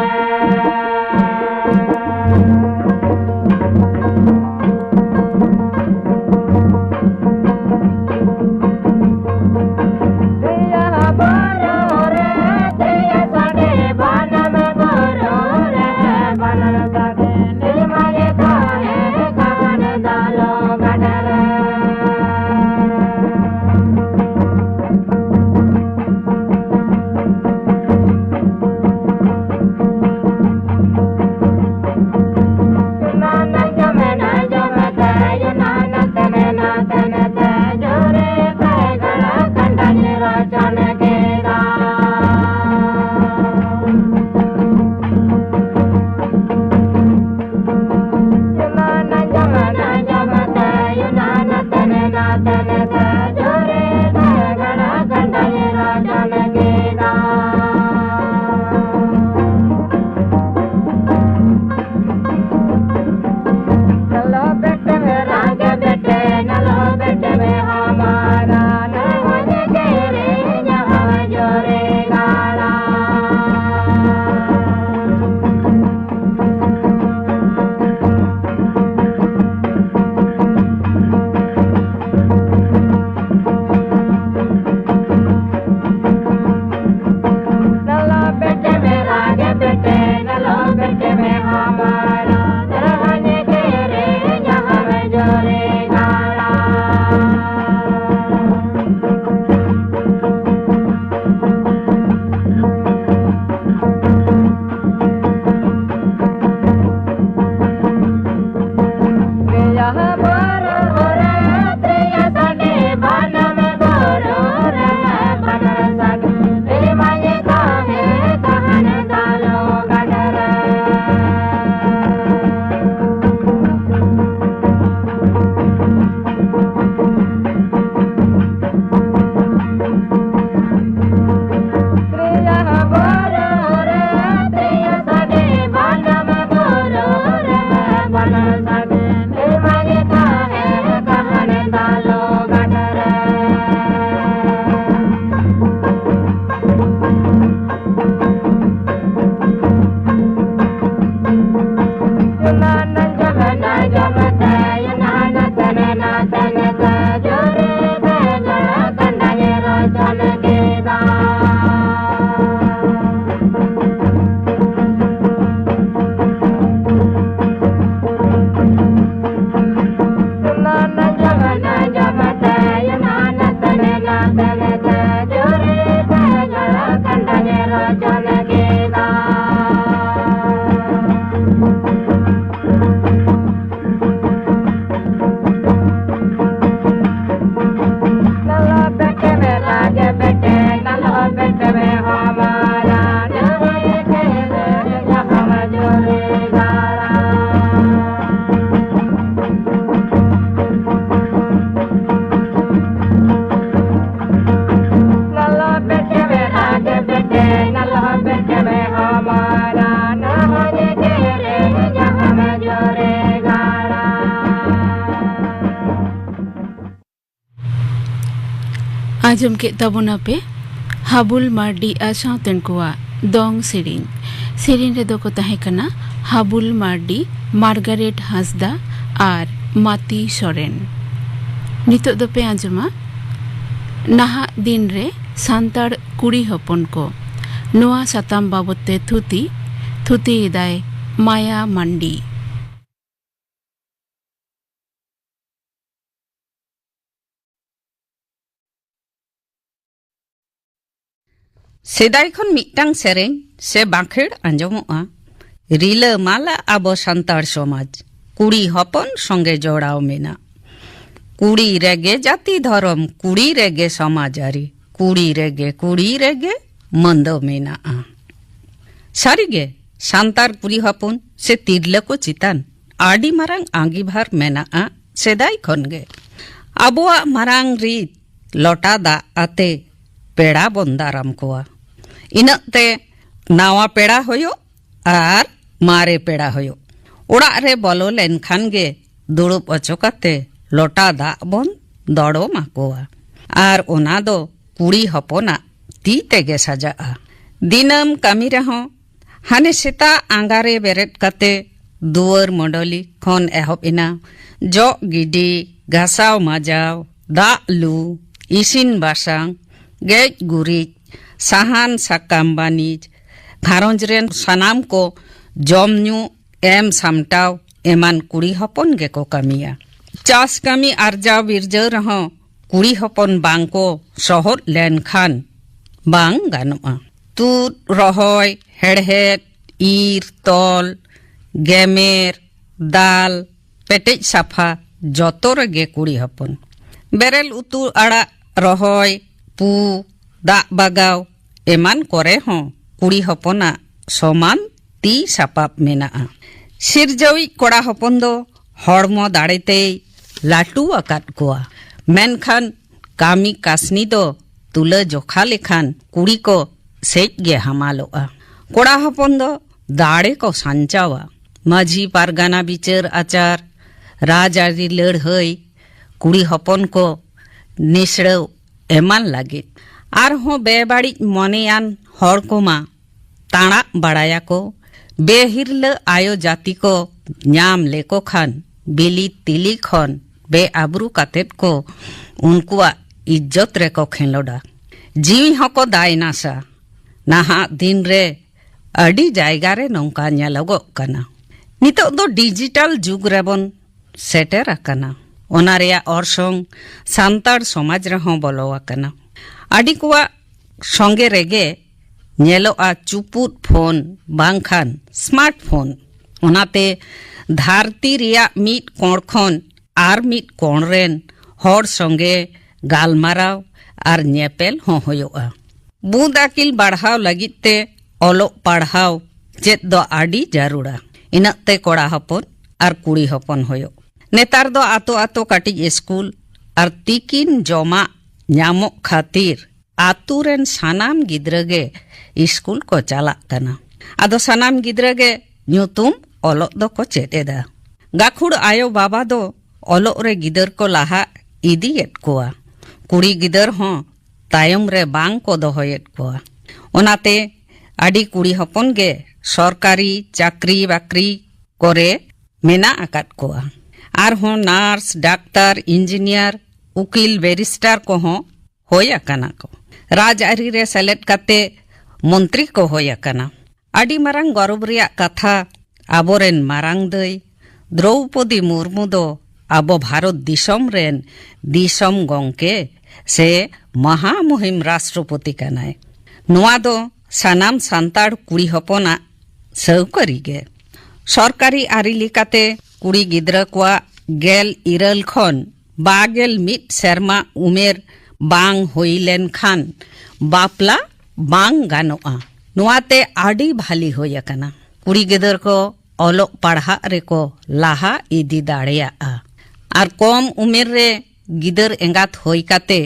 ᱟᱸᱡᱚᱢ ᱠᱮᱫ ᱛᱟᱵᱚᱱᱟᱯᱮ ᱦᱟᱵᱩᱞ ᱢᱟᱨᱰᱤ ᱟᱨ ᱥᱟᱶᱛᱮᱱ ᱠᱚᱣᱟᱜ ᱫᱚᱝ ᱥᱮᱨᱮᱧ᱾ ᱥᱮᱨᱮᱧ ᱨᱮᱫᱚ ᱠᱚ ᱛᱟᱦᱮᱸ ᱠᱟᱱᱟ ᱦᱟᱵᱩᱞ ᱢᱟᱨᱰᱤ, ᱢᱟᱨᱜᱟᱨᱮᱴ ᱦᱟᱸᱥᱫᱟ ᱟᱨ ᱢᱟᱛᱤ ᱥᱚᱨᱮᱱ᱾ ᱱᱤᱛᱚᱜ ᱫᱚᱯᱮ ᱟᱸᱡᱚᱢᱟ ᱱᱟᱦᱟᱜ ᱫᱤᱱ ᱨᱮ ᱥᱟᱱᱛᱟᱲ ᱠᱩᱲᱤ ᱦᱚᱯᱚᱱ ᱠᱚ᱾ ᱱᱚᱣᱟ ᱥᱟᱛᱟᱢ ᱵᱟᱵᱚᱛ ᱛᱮ ᱛᱷᱩᱛᱤ, ᱛᱷᱩᱛᱤ ᱮᱫᱟᱭ ᱢᱟᱭᱟ ᱢᱟᱱᱰᱤ᱾ ᱥᱮᱫᱟᱭ ᱠᱷᱚᱱ ᱢᱤᱫᱴᱟᱝ ᱥᱮᱨᱮᱧ ᱥᱮ ᱵᱟᱸᱠᱷᱮᱲ ᱟᱸᱡᱚᱢᱚᱜᱼᱟ, ᱨᱤᱞᱟᱹᱢᱟᱞᱟ ᱟᱵᱚ ᱥᱟᱱᱛᱟᱲ ᱥᱚᱢᱟᱡᱽ, ᱠᱩᱲᱤ ᱦᱚᱯᱚᱱ ᱥᱚᱸᱜᱮ ᱡᱚᱲᱟᱣ ᱢᱮᱱᱟᱜ᱾ ᱠᱩᱲᱤ ᱨᱮᱜᱮ ᱡᱟᱹᱛᱤ ᱫᱷᱚᱨᱚᱢ, ᱠᱩᱲᱤ ᱨᱮᱜᱮ ᱥᱚᱢᱟᱡᱽ ᱟᱹᱨᱤ, ᱠᱩᱲᱤ ᱨᱮᱜᱮ, ᱠᱩᱲᱤ ᱨᱮᱜᱮ ᱢᱟᱹᱱ ᱫᱚ ᱢᱮᱱᱟᱜᱼᱟ᱾ ᱥᱟᱹᱨᱤᱜᱮ, ᱥᱟᱱᱛᱟᱲ ᱠᱩᱲᱤ ᱦᱚᱯᱚᱱ ᱥᱮ ᱛᱤᱨᱞᱟᱹ ᱠᱚ ᱪᱮᱛᱟᱱ ᱟᱹᱰᱤ ᱢᱟᱨᱟᱝ ᱟᱸᱜᱤᱵᱷᱟᱨ ᱢᱮᱱᱟᱜᱼᱟ ᱥᱮᱫᱟᱭ ᱠᱷᱚᱱ ᱜᱮ᱾ ᱟᱵᱚᱣᱟᱜ ᱢᱟᱨᱟᱝ ᱨᱤᱛ ᱞᱚᱴᱟ ᱫᱟᱜ ᱟᱛᱮ ᱯᱮᱲᱟ ᱵᱚᱱ ᱫᱟᱨᱟᱢ ᱠᱚᱣᱟ᱾ ᱤᱱᱟᱹᱜ ᱛᱮ ᱱᱟᱣᱟ ᱯᱮᱲᱟ ᱦᱩᱭᱩᱜ ᱟᱨ ᱢᱟᱨᱮ ᱯᱮᱲᱟ ᱦᱩᱭᱩᱜ, ᱚᱲᱟᱜ ᱨᱮ ᱵᱚᱞᱚ ᱞᱮᱱᱠᱷᱟᱱ ᱜᱮ ᱫᱩᱲᱩᱵ ᱚᱪᱚ ᱠᱟᱛᱮ ᱞᱚᱴᱟ ᱫᱟᱜ ᱵᱚᱱ ᱫᱚᱲᱚᱢ ᱟᱠᱚᱣᱟ᱾ ᱟᱨ ᱚᱱᱟ ᱫᱚ ᱠᱩᱲᱤ ᱦᱚᱯᱚᱱᱟᱜ ᱛᱤ ᱛᱮᱜᱮ ᱥᱟᱡᱟᱜᱼᱟ᱾ ᱫᱤᱱᱟᱹᱢ ᱠᱟᱹᱢᱤ ᱨᱮᱦᱚᱸ ᱦᱟᱱᱮ ᱥᱮᱛᱟᱜ ᱟᱸᱜᱟ ᱨᱮ ᱵᱮᱨᱮᱫ ᱠᱟᱛᱮ ᱫᱩᱣᱟᱹᱨ ᱢᱚᱰᱚᱞᱤ ᱠᱷᱚᱱ ᱮᱦᱚᱵ ᱮᱱᱟ, ᱡᱚᱜ ᱜᱤᱰᱤ, ᱜᱷᱟᱥᱟᱣ ᱢᱟᱡᱟᱣ, ᱫᱟᱜ ᱞᱩ, ᱤᱥᱤᱱ ᱵᱟᱥᱟᱝ, ᱜᱮᱡ ᱜᱩᱨᱤᱡ, ᱥᱟᱦᱟᱱ ᱥᱟᱠᱟᱢ ᱵᱟᱹᱱᱤᱡ, ᱜᱷᱟᱨᱚᱸᱡᱽ ᱨᱮᱱ ᱥᱟᱱᱟᱢ ᱠᱚ ᱡᱚᱢ ᱧᱩ ᱮᱢ ᱥᱟᱢᱴᱟᱣ ᱮᱢᱟᱱ ᱠᱩᱲᱤ ᱦᱚᱯᱚᱱ ᱜᱮᱠᱚ ᱠᱟᱹᱢᱤᱭᱟ᱾ ᱪᱟᱥ ᱠᱟᱹᱢᱤ ᱟᱨᱡᱟᱣ ᱵᱤᱨᱡᱟᱹᱣ ᱨᱮᱦᱚᱸ ᱠᱩᱲᱤ ᱦᱚᱯᱚᱱ ᱵᱟᱝ ᱠᱚ ᱥᱚᱦᱚᱫ ᱞᱮᱱᱠᱷᱟᱱ ᱵᱟᱝ ᱜᱟᱱᱚᱜᱼᱟ᱾ ᱛᱩᱫ, ᱨᱚᱦᱚᱭ, ᱦᱮᱲᱦᱮᱫ, ᱤᱨ, ᱛᱚᱞ, ᱜᱮᱢᱮᱨ, ᱫᱟᱞ, ᱯᱮᱴᱮᱡ ᱥᱟᱯᱷᱟ, ᱡᱚᱛᱚ ᱨᱮᱜᱮ ᱠᱩᱲᱤ ᱦᱚᱯᱚᱱ᱾ ᱵᱮᱨᱮᱞ ᱩᱛᱩ ᱟᱲᱟᱜ ᱨᱚᱦᱚᱭ, ᱯᱩ, ᱫᱟᱜ ᱵᱟᱜᱟᱣ ᱮᱢᱟᱱ ᱠᱚᱨᱮ ᱦᱚᱸ ᱠᱩᱲᱤ ᱦᱚᱯᱚᱱᱟᱜ ᱥᱚᱢᱟᱱ ᱛᱤ ᱥᱟᱯᱟᱵ ᱢᱮᱱᱟᱜᱼᱟ᱾ ᱥᱤᱨᱡᱟᱹᱣᱤᱡ ᱠᱚᱲᱟ ᱦᱚᱯᱚᱱ ᱫᱚ ᱦᱚᱲᱢᱚ ᱫᱟᱲᱮ ᱛᱮᱭ ᱞᱟᱹᱴᱩ ᱟᱠᱟᱫ ᱠᱚᱣᱟ, ᱢᱮᱱᱠᱷᱟᱱ ᱠᱟᱹᱢᱤ ᱠᱟᱹᱥᱱᱤ ᱫᱚ ᱛᱩᱞᱟᱹ ᱡᱚᱠᱷᱟ ᱞᱮᱠᱷᱟᱱ ᱠᱩᱲᱤ ᱠᱚ ᱥᱮᱡ ᱜᱮ ᱦᱟᱢᱟᱞᱚᱜᱼᱟ᱾ ᱠᱚᱲᱟ ᱦᱚᱯᱚᱱ ᱫᱚ ᱫᱟᱲᱮ ᱠᱚ ᱥᱟᱧᱪᱟᱣᱟ᱾ ᱢᱟᱹᱡᱷᱤ ᱯᱟᱨᱜᱟᱱᱟ ᱵᱤᱪᱟᱹᱨ ᱟᱪᱟᱨ, ᱨᱟᱡᱽᱟᱹᱨᱤ ᱞᱟᱹᱲᱦᱟᱹᱭ, ᱠᱩᱲᱤ ᱦᱚᱯᱚᱱ ᱠᱚ ᱱᱤᱥᱲᱟᱹᱣ ᱮᱢᱟᱱ ᱞᱟᱹᱜᱤᱫ᱾ ᱟᱨᱦᱚᱸ ᱵᱮᱵᱟᱹᱲᱤᱡ ᱢᱚᱱᱮᱭᱟᱱ ᱦᱚᱲ ᱠᱚᱢᱟ ᱛᱟᱬᱟᱜ ᱵᱟᱲᱟᱭᱟᱠᱚ᱾ ᱵᱮᱦᱤᱨᱞᱟᱹ ᱟᱭᱳ ᱡᱟᱹᱛᱤ ᱠᱚ ᱧᱟᱢ ᱞᱮᱠᱚ ᱠᱷᱟᱱ ᱵᱤᱞᱤ ᱛᱤᱞᱤ ᱠᱷᱚᱱ ᱵᱮᱼᱟᱵᱽᱨᱩ ᱠᱟᱛᱮᱫ ᱠᱚ ᱩᱱᱠᱩᱣᱟᱜ ᱤᱡᱽᱡᱚᱛ ᱨᱮᱠᱚ ᱠᱷᱮᱞᱳᱰᱟ᱾ ᱡᱤᱣᱤ ᱦᱚᱸᱠᱚ ᱫᱟᱭᱱᱟᱥᱟ᱾ ᱱᱟᱦᱟᱜ ᱫᱤᱱ ᱨᱮ ᱟᱹᱰᱤ ᱡᱟᱭᱜᱟ ᱨᱮ ᱱᱚᱝᱠᱟ ᱧᱮᱞᱚᱜᱚᱜ ᱠᱟᱱᱟ᱾ ᱱᱤᱛᱚᱜ ᱫᱚ ᱰᱤᱡᱤᱴᱟᱞ ᱡᱩᱜᱽ ᱨᱮᱵᱚᱱ ᱥᱮᱴᱮᱨ ᱟᱠᱟᱱᱟ᱾ ᱚᱱᱟ ᱨᱮᱭᱟᱜ ᱚᱨᱥᱚᱝ ᱥᱟᱱᱛᱟᱲ ᱥᱚᱢᱟᱡᱽ ᱨᱮᱦᱚᱸ ᱵᱚᱞᱚ ᱟᱠᱟᱱᱟ᱾ ᱟᱹᱰᱤ ᱠᱚᱣᱟᱜ ᱥᱚᱸᱜᱮ ᱨᱮᱜᱮ ᱧᱮᱞᱚᱜᱼᱟ ᱪᱩᱯᱩᱫ ᱯᱷᱳᱱ ᱵᱟᱝᱠᱷᱟᱱ ᱥᱢᱟᱨᱴ ᱯᱷᱳᱱ᱾ ᱚᱱᱟᱛᱮ ᱫᱷᱟᱹᱨᱛᱤ ᱨᱮᱭᱟᱜ ᱢᱤᱫ ᱠᱚᱬ ᱠᱷᱚᱱ ᱟᱨ ᱢᱤᱫ ᱠᱚᱬ ᱨᱮᱱ ᱦᱚᱲ ᱥᱚᱸᱜᱮ ᱜᱟᱞᱢᱟᱨᱟᱣ ᱟᱨ ᱧᱮᱯᱮᱞ ᱦᱚᱸ ᱦᱩᱭᱩᱜᱼᱟ᱾ ᱵᱩᱫ ᱟᱹᱠᱤᱞ ᱵᱟᱲᱦᱟᱣ ᱞᱟᱹᱜᱤᱫ ᱛᱮ ᱚᱞᱚᱜ ᱯᱟᱲᱦᱟᱣ ᱪᱮᱫ ᱫᱚ ᱟᱹᱰᱤ ᱡᱟᱹᱨᱩᱲᱟ᱾ ᱤᱱᱟᱹᱜ ᱛᱮ ᱠᱚᱲᱟ ᱦᱚᱯᱚᱱ ᱟᱨ ᱠᱩᱲᱤ ᱦᱚᱯᱚᱱ ᱦᱩᱭᱩᱜ᱾ ᱱᱮᱛᱟᱨ ᱫᱚ ᱟᱛᱳ ᱟᱛᱳ ᱠᱟᱹᱴᱤᱡ ᱥᱠᱩᱞ ᱟᱨ ᱛᱤᱠᱤᱱ ᱡᱚᱢᱟᱜ ᱧᱟᱢᱚᱜ ᱠᱷᱟᱹᱛᱤᱨ ᱟᱛᱳ ᱨᱮᱱ ᱥᱟᱱᱟᱢ ᱜᱤᱫᱽᱨᱟᱹ ᱜᱮ ᱥᱠᱩᱞ ᱠᱚ ᱪᱟᱞᱟᱜ ᱠᱟᱱᱟ᱾ ᱟᱫᱚ ᱥᱟᱱᱟᱢ ᱜᱤᱫᱽᱨᱟᱹ ᱜᱮ ᱧᱩᱛᱩᱢ ᱚᱞᱚᱜ ᱫᱚᱠᱚ ᱪᱮᱫ ᱮᱫᱟ᱾ ᱜᱟᱹᱠᱷᱩᱲ ᱟᱭᱳ ᱵᱟᱵᱟ ᱫᱚ ᱚᱞᱚᱜ ᱨᱮ ᱜᱤᱫᱟᱹᱨ ᱠᱚ ᱞᱟᱦᱟ ᱤᱫᱤᱭᱮᱫ ᱠᱚᱣᱟ᱾ ᱠᱩᱲᱤ ᱜᱤᱫᱟᱹᱨ ᱦᱚᱸ ᱛᱟᱭᱚᱢ ᱨᱮ ᱵᱟᱝ ᱠᱚ ᱫᱚᱦᱚᱭᱮᱫ ᱠᱚᱣᱟ᱾ ᱚᱱᱟᱛᱮ ᱟᱹᱰᱤ ᱠᱩᱲᱤ ᱦᱚᱯᱚᱱ ᱜᱮ ᱥᱚᱨᱠᱟᱨᱤ ᱪᱟᱹᱠᱨᱤ ᱵᱟᱹᱠᱨᱤ ᱠᱚᱨᱮ ᱢᱮᱱᱟᱜ ᱟᱠᱟᱫ ᱠᱚᱣᱟ᱾ ᱟᱨᱦᱚᱸ ᱱᱟᱨᱥ, ᱰᱟᱠᱛᱟᱨ, ᱤᱧᱡᱤᱱᱤᱭᱟᱨ, ᱩᱠᱤᱞ, ᱵᱮᱨᱤᱥᱴᱟᱨ ᱠᱚᱦᱚᱸ ᱦᱩᱭ ᱟᱠᱟᱱᱟ ᱠᱚ᱾ ᱨᱟᱡᱽᱟᱹᱨᱤ ᱨᱮ ᱥᱮᱞᱮᱫ ᱠᱟᱛᱮ ᱢᱚᱱᱛᱨᱤ ᱠᱚ ᱦᱩᱭ ᱟᱠᱟᱱᱟ᱾ ᱟᱹᱰᱤ ᱢᱟᱨᱟᱝ ᱜᱚᱨᱚᱵᱽ ᱨᱮᱭᱟᱜ ᱠᱟᱛᱷᱟ, ᱟᱵᱚᱨᱮᱱ ᱢᱟᱨᱟᱝ ᱫᱟᱹᱭ ᱫᱨᱚᱣᱯᱚᱫᱤ ᱢᱩᱨᱢᱩ ᱫᱚ ᱟᱵᱚ ᱵᱷᱟᱨᱚᱛ ᱫᱤᱥᱚᱢ ᱨᱮᱱ ᱫᱤᱥᱚᱢ ᱜᱚᱝᱠᱮ ᱥᱮ ᱢᱟᱦᱟ ᱢᱩᱦᱤᱢ ᱨᱟᱥᱴᱨᱚᱯᱚᱛᱤ ᱠᱟᱱᱟᱭ᱾ ᱱᱚᱣᱟ ᱫᱚ ᱥᱟᱱᱟᱢ ᱥᱟᱱᱛᱟᱲ ᱠᱩᱲᱤ ᱦᱚᱯᱚᱱᱟᱜ ᱥᱟᱹᱣᱠᱟᱹᱨᱤ ᱜᱮ᱾ ᱥᱚᱨᱠᱟᱨᱤ ᱟᱹᱨᱤ ᱞᱮᱠᱟᱛᱮ ᱠᱩᱲᱤ ᱜᱤᱫᱽᱨᱟᱹ ᱠᱚᱣᱟᱜ ᱜᱮᱞ ᱤᱨᱟᱹᱞ ᱠᱷᱚᱱ ᱵᱟᱜᱮᱞ ᱢᱤᱫ ᱥᱮᱨᱢᱟ ᱩᱢᱮᱨ ᱵᱟᱝ ᱦᱩᱭ ᱞᱮᱱᱠᱷᱟᱱ ᱵᱟᱯᱞᱟ ᱵᱟᱝ ᱜᱟᱱᱚᱜᱼᱟ᱾ ᱱᱚᱣᱟᱛᱮ ᱟᱹᱰᱤ ᱵᱷᱟᱞᱤ ᱦᱩᱭ ᱟᱠᱟᱱᱟ᱾ ᱠᱩᱲᱤ ᱜᱤᱫᱟᱹᱨ ᱠᱚ ᱚᱞᱚᱜ ᱯᱟᱲᱦᱟᱜ ᱨᱮᱠᱚ ᱞᱟᱦᱟ ᱤᱫᱤ ᱫᱟᱲᱮᱭᱟᱜᱼᱟ᱾ ᱟᱨ ᱠᱚᱢ ᱩᱢᱮᱨ ᱨᱮ ᱜᱤᱫᱟᱹᱨ ᱮᱸᱜᱟᱛ ᱦᱩᱭ ᱠᱟᱛᱮ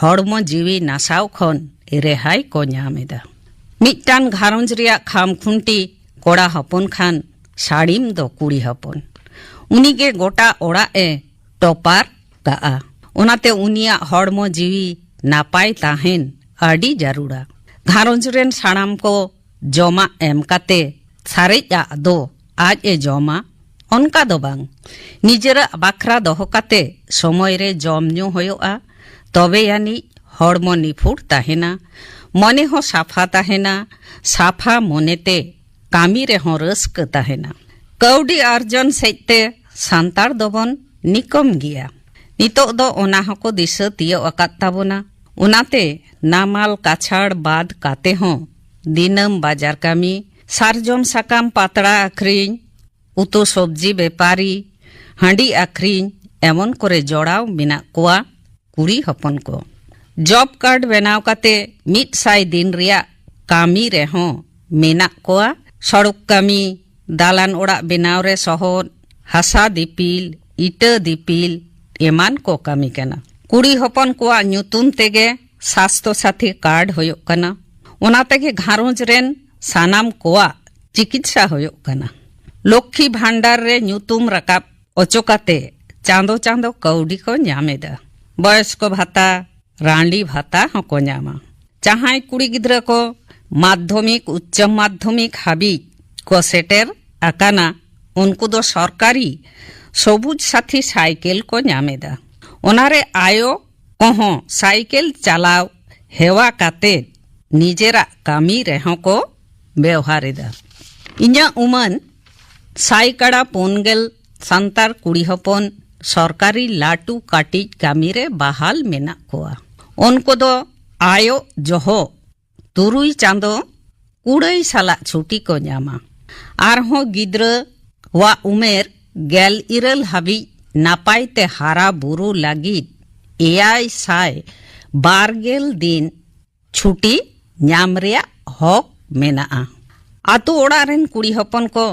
ᱦᱚᱲᱢᱚ ᱡᱤᱣᱤ ᱱᱟᱥᱟᱣ ᱠᱷᱚᱱ ᱨᱮᱦᱟᱭ ᱠᱚ ᱧᱟᱢ ᱮᱫᱟ᱾ ᱢᱤᱫᱴᱟᱝ ᱜᱷᱟᱨᱚᱸᱡᱽ ᱨᱮᱭᱟᱜ ᱠᱷᱟᱢᱠᱷᱩᱱᱴᱤ ᱠᱚᱲᱟ ᱦᱚᱯᱚᱱ ᱠᱷᱟᱱ ᱥᱟᱹᱲᱤᱢ ᱫᱚ ᱠᱩᱲᱤ ᱦᱚᱯᱚᱱ᱾ ᱩᱱᱤᱜᱮ ᱜᱚᱴᱟ ᱚᱲᱟᱜ ᱮ ᱴᱚᱯᱟᱨ ᱠᱟᱜᱼᱟ᱾ ᱚᱱᱟᱛᱮ ᱩᱱᱤᱭᱟᱜ ᱦᱚᱲᱢᱚ ᱡᱤᱣᱤ ᱱᱟᱯᱟᱭ ᱛᱟᱦᱮᱱ ᱟᱹᱰᱤ ᱡᱟᱹᱨᱩᱲᱟ᱾ ᱜᱷᱟᱨᱚᱸᱡᱽ ᱨᱮᱱ ᱥᱟᱱᱟᱢ ᱠᱚ ᱡᱚᱢᱟᱜ ᱮᱢ ᱠᱟᱛᱮ ᱥᱟᱨᱮᱡ ᱟᱜ ᱫᱚ ᱟᱡ ᱮ ᱡᱚᱢᱟ, ᱚᱱᱠᱟ ᱫᱚ ᱵᱟᱝ᱾ ᱱᱤᱡᱮᱨᱟᱜ ᱵᱟᱠᱷᱨᱟ ᱫᱚᱦᱚ ᱠᱟᱛᱮ ᱥᱚᱢᱚᱭ ᱨᱮ ᱡᱚᱢ ᱧᱩ ᱦᱩᱭᱩᱜᱼᱟ, ᱛᱚᱵᱮ ᱟᱹᱱᱤᱡ ᱦᱚᱲᱢᱚ ᱱᱤᱯᱷᱩᱴ ᱛᱟᱦᱮᱱᱟ, ᱢᱚᱱᱮ ᱦᱚᱸ ᱥᱟᱯᱷᱟ ᱛᱟᱦᱮᱱᱟ᱾ ᱥᱟᱯᱷᱟ ᱢᱚᱱᱮᱛᱮ ᱠᱟᱹᱢᱤ ᱨᱮᱦᱚᱸ ᱨᱟᱹᱥᱠᱟᱹ ᱛᱟᱦᱮᱱᱟ᱾ ᱠᱟᱹᱣᱰᱤ ᱟᱨᱡᱚᱱ ᱥᱮᱫ ᱛᱮ ᱥᱟᱱᱛᱟᱲ ᱫᱚᱵᱚᱱ ᱱᱤᱠᱚᱢ ᱜᱮᱭᱟ᱾ ᱱᱤᱛᱚᱜ ᱫᱚ ᱚᱱᱟ ᱦᱚᱸᱠᱚ ᱫᱤᱥᱟᱹ ᱛᱤᱭᱳᱜ ᱟᱠᱟᱫ ᱛᱟᱵᱚᱱᱟ᱾ ᱚᱱᱟᱛᱮ ᱱᱟᱢᱟᱞ ᱠᱟᱪᱷᱟᱲ ᱵᱟᱫ ᱠᱟᱛᱮ ᱦᱚᱸ ᱫᱤᱱᱟᱹᱢ ᱵᱟᱡᱟᱨ ᱠᱟᱹᱢᱤ, ᱥᱟᱨᱡᱚᱢ ᱥᱟᱠᱟᱢ ᱯᱟᱛᱲᱟ ᱟᱹᱠᱷᱨᱤᱧ, ᱩᱛᱩ ᱥᱚᱵᱽᱡᱤ ᱵᱮᱯᱟᱨᱤ, ᱦᱟᱺᱰᱤ ᱟᱹᱠᱷᱨᱤᱧ ᱮᱢᱚᱱ ᱠᱚᱨᱮ ᱡᱚᱲᱟᱣ ᱢᱮᱱᱟᱜ ᱠᱚᱣᱟ ᱠᱩᱲᱤ ᱦᱚᱯᱚᱱ ᱠᱚ᱾ ᱡᱚᱵ ᱠᱟᱨᱰ ᱵᱮᱱᱟᱣ ᱠᱟᱛᱮ ᱢᱤᱫ ᱥᱟᱭ ᱫᱤᱱ ᱨᱮᱭᱟᱜ ᱠᱟᱹᱢᱤ ᱨᱮᱦᱚᱸ ᱢᱮᱱᱟᱜ ᱠᱚᱣᱟ᱾ ᱥᱚᱲᱚᱠ ᱠᱟᱹᱢᱤ, ᱫᱟᱞᱟᱱ ᱚᱲᱟᱜ ᱵᱮᱱᱟᱣ ᱨᱮ ᱥᱚᱦᱚᱫ, ᱦᱟᱥᱟ ᱫᱤᱯᱤᱞ, ᱤᱴᱟᱹ ᱫᱤᱯᱤᱞ ᱮᱢᱟᱱ ᱠᱚ ᱠᱟᱹᱢᱤ ᱠᱟᱱᱟ᱾ ᱠᱩᱲᱤ ᱦᱚᱯᱚᱱ ᱠᱚᱣᱟᱜ ᱧᱩᱛᱩᱢ ᱛᱮᱜᱮ ᱥᱟᱥᱛᱷᱚ ᱥᱟᱛᱷᱤ ᱠᱟᱨᱰ ᱦᱩᱭᱩᱜ ᱠᱟᱱᱟ᱾ ᱚᱱᱟ ᱛᱮᱜᱮ ᱜᱷᱟᱨᱚᱸᱡᱽ ᱨᱮᱱ ᱥᱟᱱᱟᱢ ᱠᱚᱣᱟᱜ ᱪᱤᱠᱤᱛᱥᱟ ᱦᱩᱭᱩᱜ ᱠᱟᱱᱟ᱾ ᱞᱚᱠᱠᱷᱤ ᱵᱷᱟᱱᱰᱟᱨ ᱨᱮ ᱧᱩᱛᱩᱢ ᱨᱟᱠᱟᱵ ᱚᱪᱚ ᱠᱟᱛᱮ ᱪᱟᱸᱫᱚ ᱪᱟᱸᱫᱚ ᱠᱟᱹᱣᱰᱤ ᱠᱚ ᱧᱟᱢ ᱮᱫᱟ᱾ ᱵᱚᱭᱚᱥᱠᱚ ᱵᱷᱟᱛᱟ, ᱨᱟᱺᱰᱤ ᱵᱷᱟᱛᱟ ᱦᱚᱸᱠᱚ ᱧᱟᱢᱟ᱾ ᱡᱟᱦᱟᱸᱭ ᱠᱩᱲᱤ ᱜᱤᱫᱽᱨᱟᱹ ᱠᱚ ᱢᱟᱫᱽᱫᱷᱚᱢᱤᱠ, ᱩᱪᱪᱚ ᱢᱟᱫᱽᱫᱷᱚᱢᱤᱠ ᱦᱟᱹᱵᱤᱡ ᱠᱚ ᱥᱮᱴᱮᱨ ᱟᱠᱟᱱᱟ, ᱩᱱᱠᱩ ᱫᱚ ᱥᱚᱨᱠᱟᱨᱤ ᱥᱚᱵᱩᱡ ᱥᱟᱛᱷᱤ ᱥᱟᱭᱠᱮᱞ ᱠᱚ ᱧᱟᱢ ᱮᱫᱟ᱾ ᱚᱱᱟᱨᱮ ᱟᱭᱳ ᱠᱚᱦᱚᱸ ᱥᱟᱭᱠᱮᱞ ᱪᱟᱞᱟᱣ ᱦᱮᱣᱟ ᱠᱟᱛᱮ ᱱᱤᱡᱮᱨᱟᱜ ᱠᱟᱹᱢᱤ ᱨᱮᱦᱚᱸ ᱠᱚ ᱵᱮᱣᱦᱟᱨ ᱮᱫᱟ᱾ ᱤᱧᱟᱹᱜ ᱩᱢᱟᱹᱱ ᱥᱟᱭᱠᱟᱲᱟ ᱯᱩᱱ ᱜᱮᱞ ᱥᱟᱱᱛᱟᱲ ᱠᱩᱲᱤ ᱦᱚᱯᱚᱱ ᱥᱚᱨᱠᱟᱨᱤ ᱞᱟᱹᱴᱩ ᱠᱟᱹᱴᱤᱡ ᱠᱟᱹᱢᱤ ᱨᱮ ᱵᱟᱦᱟᱞ ᱢᱮᱱᱟᱜ ᱠᱚᱣᱟ᱾ ᱩᱱᱠᱩ ᱫᱚ ᱟᱭᱚ ᱡᱚᱦᱚᱜ ᱛᱩᱨᱩᱭ ᱪᱟᱸᱫᱚ ᱠᱩᱲᱟᱹᱭ ᱥᱟᱞᱟᱜ ᱪᱷᱩᱴᱤ ᱠᱚ ᱧᱟᱢᱟ᱾ ᱟᱨᱦᱚᱸ ᱜᱤᱫᱽᱨᱟᱹ ᱣᱟᱜ ᱩᱢᱮᱨ ᱜᱮᱞ ᱤᱨᱟᱹᱞ ᱦᱟᱹᱵᱤᱡ ᱱᱟᱯᱟᱭ ᱛᱮ ᱦᱟᱨᱟ ᱵᱩᱨᱩ ᱞᱟᱹᱜᱤᱫ ᱮᱭᱟᱭ ᱥᱟᱭ ᱵᱟᱨ ᱜᱮᱞ ᱫᱤᱱ ᱪᱷᱩᱴᱤ ᱧᱟᱢ ᱨᱮᱭᱟᱜ ᱦᱚᱠ ᱢᱮᱱᱟᱜᱼᱟ᱾ ᱟᱛᱳ ᱚᱲᱟᱜ ᱨᱮᱱ ᱠᱩᱲᱤ ᱦᱚᱯᱚᱱ ᱠᱚ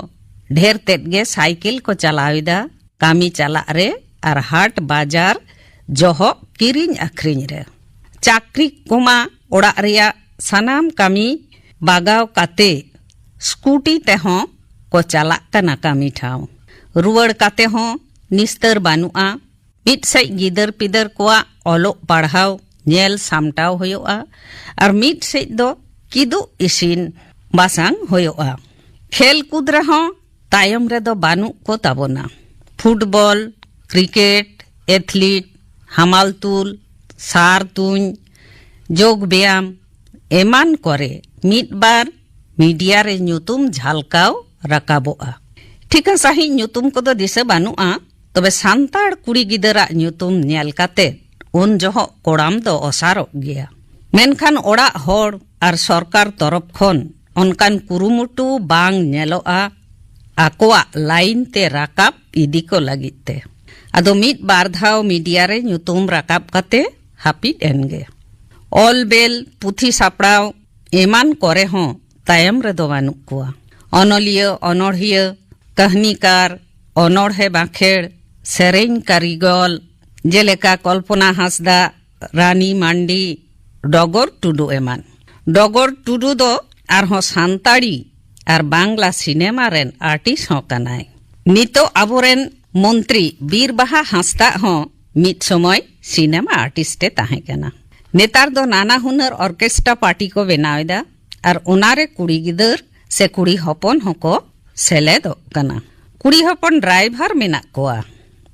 ᱰᱷᱮᱨ ᱛᱮᱫ ᱜᱮ ᱥᱟᱭᱠᱮᱞ ᱠᱚ ᱪᱟᱞᱟᱣ ᱮᱫᱟ, ᱠᱟᱹᱢᱤ ᱪᱟᱞᱟᱜ ᱨᱮ ᱟᱨ ᱦᱟᱴ ᱵᱟᱡᱟᱨ ᱡᱚᱦᱚᱜ ᱠᱤᱨᱤᱧ ᱟᱹᱠᱷᱨᱤᱧ ᱨᱮ᱾ ᱪᱟᱹᱠᱨᱤ ᱠᱚᱢᱟ ᱚᱲᱟᱜ ᱨᱮᱭᱟᱜ ᱥᱟᱱᱟᱢ ᱠᱟᱹᱢᱤ ᱵᱟᱜᱟᱣ ᱠᱟᱛᱮ ᱥᱠᱩᱴᱤ ᱛᱮᱦᱚᱸ ᱠᱚ ᱪᱟᱞᱟᱜ ᱠᱟᱱᱟ ᱠᱟᱹᱢᱤ ᱴᱷᱟᱶ᱾ ᱨᱩᱣᱟᱹᱲ ᱠᱟᱛᱮ ᱦᱚᱸ ᱱᱤᱥᱛᱟᱹᱨ ᱵᱟᱹᱱᱩᱜᱼᱟ᱾ ᱢᱤᱫ ᱥᱮᱫ ᱜᱤᱫᱟᱹᱨ ᱯᱤᱫᱟᱹᱨ ᱠᱚᱣᱟᱜ ᱚᱞᱚᱜ ᱯᱟᱲᱦᱟᱣ ᱧᱮᱞ ᱥᱟᱢᱴᱟᱣ ᱦᱩᱭᱩᱜᱼᱟ, ᱟᱨ ᱢᱤᱫ ᱥᱮᱫ ᱫᱚ ᱠᱤᱫᱩᱜ ᱤᱥᱤᱱ ᱵᱟᱥᱟᱝ ᱦᱩᱭᱩᱜᱼᱟ᱾ ᱠᱷᱮᱞ ᱠᱩᱫ ᱨᱮᱦᱚᱸ ᱛᱟᱭᱚᱢ ᱨᱮᱫᱚ ᱵᱟᱹᱱᱩᱜ ᱠᱚ ᱛᱟᱵᱚᱱᱟ᱾ ᱯᱷᱩᱴᱵᱚᱞ, ᱠᱨᱤᱠᱮᱴ, ᱮᱛᱷᱞᱤᱴ, ᱦᱟᱢᱟᱞ ᱛᱩᱞ, ᱥᱟᱨ ᱛᱩᱧ, ᱡᱳᱜᱽ ᱵᱮᱭᱟᱢ ᱮᱢᱟᱱ ᱠᱚᱨᱮ ᱢᱤᱫ ᱵᱟᱨ ᱢᱤᱰᱤᱭᱟ ᱨᱮ ᱧᱩᱛᱩᱢ ᱡᱷᱟᱞᱠᱟᱣ ᱨᱟᱠᱟᱵᱚᱜᱼᱟ᱾ ᱴᱷᱤᱠᱟᱹ ᱥᱟᱺᱦᱤᱡ ᱧᱩᱛᱩᱢ ᱠᱚᱫᱚ ᱫᱤᱥᱟᱹ ᱵᱟᱹᱱᱩᱜᱼᱟ, ᱛᱚᱵᱮ ᱥᱟᱱᱛᱟᱲ ᱠᱩᱲᱤ ᱜᱤᱫᱟᱹᱨᱟᱜ ᱧᱩᱛᱩᱢ ᱧᱮᱞ ᱠᱟᱛᱮ ᱩᱱ ᱡᱚᱦᱚᱜ ᱠᱚᱲᱟᱢ ᱫᱚ ᱚᱥᱟᱨᱚᱜ ᱜᱮᱭᱟ᱾ ᱢᱮᱱᱠᱷᱟᱱ ᱚᱲᱟᱜ ᱦᱚᱲ ᱟᱨ ᱥᱚᱨᱠᱟᱨ ᱛᱚᱨᱚᱯ ᱠᱷᱚᱱ ᱚᱱᱠᱟᱱ ᱠᱩᱨᱩᱢᱩᱴᱩ ᱵᱟᱝ ᱧᱮᱞᱚᱜᱼᱟ ᱟᱠᱚᱣᱟᱜ ᱞᱟᱭᱤᱱ ᱛᱮ ᱨᱟᱠᱟᱵ ᱤᱫᱤ ᱠᱚ ᱞᱟᱹᱜᱤᱫ ᱛᱮ᱾ ᱟᱫᱚ ᱢᱤᱫ ᱵᱟᱨ ᱫᱷᱟᱣ ᱢᱤᱰᱤᱭᱟ ᱨᱮ ᱧᱩᱛᱩᱢ ᱨᱟᱠᱟᱵ ᱠᱟᱛᱮ ᱦᱟᱹᱯᱤᱫ ᱮᱱ ᱜᱮ᱾ ᱚᱞ ᱵᱮᱞ, ᱯᱩᱛᱷᱤ ᱥᱟᱯᱲᱟᱣ ᱮᱢᱟᱱ ᱠᱚᱨᱮ ᱦᱚᱸ ᱛᱟᱭᱚᱢ ᱨᱮᱫᱚ ᱵᱟᱹᱱᱩᱜ ᱠᱚᱣᱟ᱾ ᱚᱱᱚᱞᱤᱭᱟᱹ, ᱚᱱᱚᱲᱦᱤᱭᱟᱹ, ᱠᱟᱹᱦᱱᱤᱠᱟᱨ, ᱚᱱᱚᱲᱦᱮ ᱵᱟᱸᱠᱷᱮᱲ, ᱥᱮᱨᱮᱧ ᱠᱟᱹᱨᱤᱜᱚᱞ, ᱡᱮᱞᱮᱠᱟ ᱠᱚᱞᱯᱚᱱᱟ ᱦᱟᱸᱥᱫᱟ, ᱨᱟᱱᱤ ᱢᱟᱱᱰᱤ, ᱰᱚᱜᱚᱨ ᱴᱩᱰᱩ ᱮᱢᱟᱱ᱾ ᱰᱚᱜᱚᱨ ᱴᱩᱰᱩ ᱫᱚ ᱟᱨᱦᱚᱸ ᱥᱟᱱᱛᱟᱲᱤ ᱟᱨ ᱵᱟᱝᱞᱟ ᱥᱤᱱᱮᱢᱟ ᱨᱮᱱ ᱟᱨᱴᱤᱥᱴ ᱦᱚᱸ ᱠᱟᱱᱟᱭ᱾ ᱱᱤᱛᱚᱜ ᱟᱵᱚᱨᱮᱱ ᱢᱚᱱᱛᱨᱤ ᱵᱤᱨ ᱵᱟᱦᱟ ᱦᱟᱸᱥᱫᱟᱜ ᱦᱚᱸ ᱢᱤᱫ ᱥᱚᱢᱚᱭ ᱥᱤᱱᱮᱢᱟ ᱟᱨᱴᱤᱥᱴ ᱮ ᱛᱟᱦᱮᱸ ᱠᱟᱱᱟ᱾ ᱱᱮᱛᱟᱨ ᱫᱚ ᱱᱟᱱᱟ ᱦᱩᱱᱟᱹᱨ ᱚᱨᱠᱮᱥᱴᱨᱟ ᱯᱟᱨᱴᱤ ᱠᱚ ᱵᱮᱱᱟᱣ ᱮᱫᱟ ᱟᱨ ᱚᱱᱟᱨᱮ ᱠᱩᱲᱤ ᱜᱤᱫᱟᱹᱨ ᱥᱮ ᱠᱩᱲᱤ ᱦᱚᱯᱚᱱ ᱦᱚᱸᱠᱚ ᱥᱮᱞᱮᱫᱚᱜ ᱠᱟᱱᱟ᱾ ᱠᱩᱲᱤ ᱦᱚᱯᱚᱱ ᱰᱨᱟᱭᱵᱷᱟᱨ ᱢᱮᱱᱟᱜ ᱠᱚᱣᱟ᱾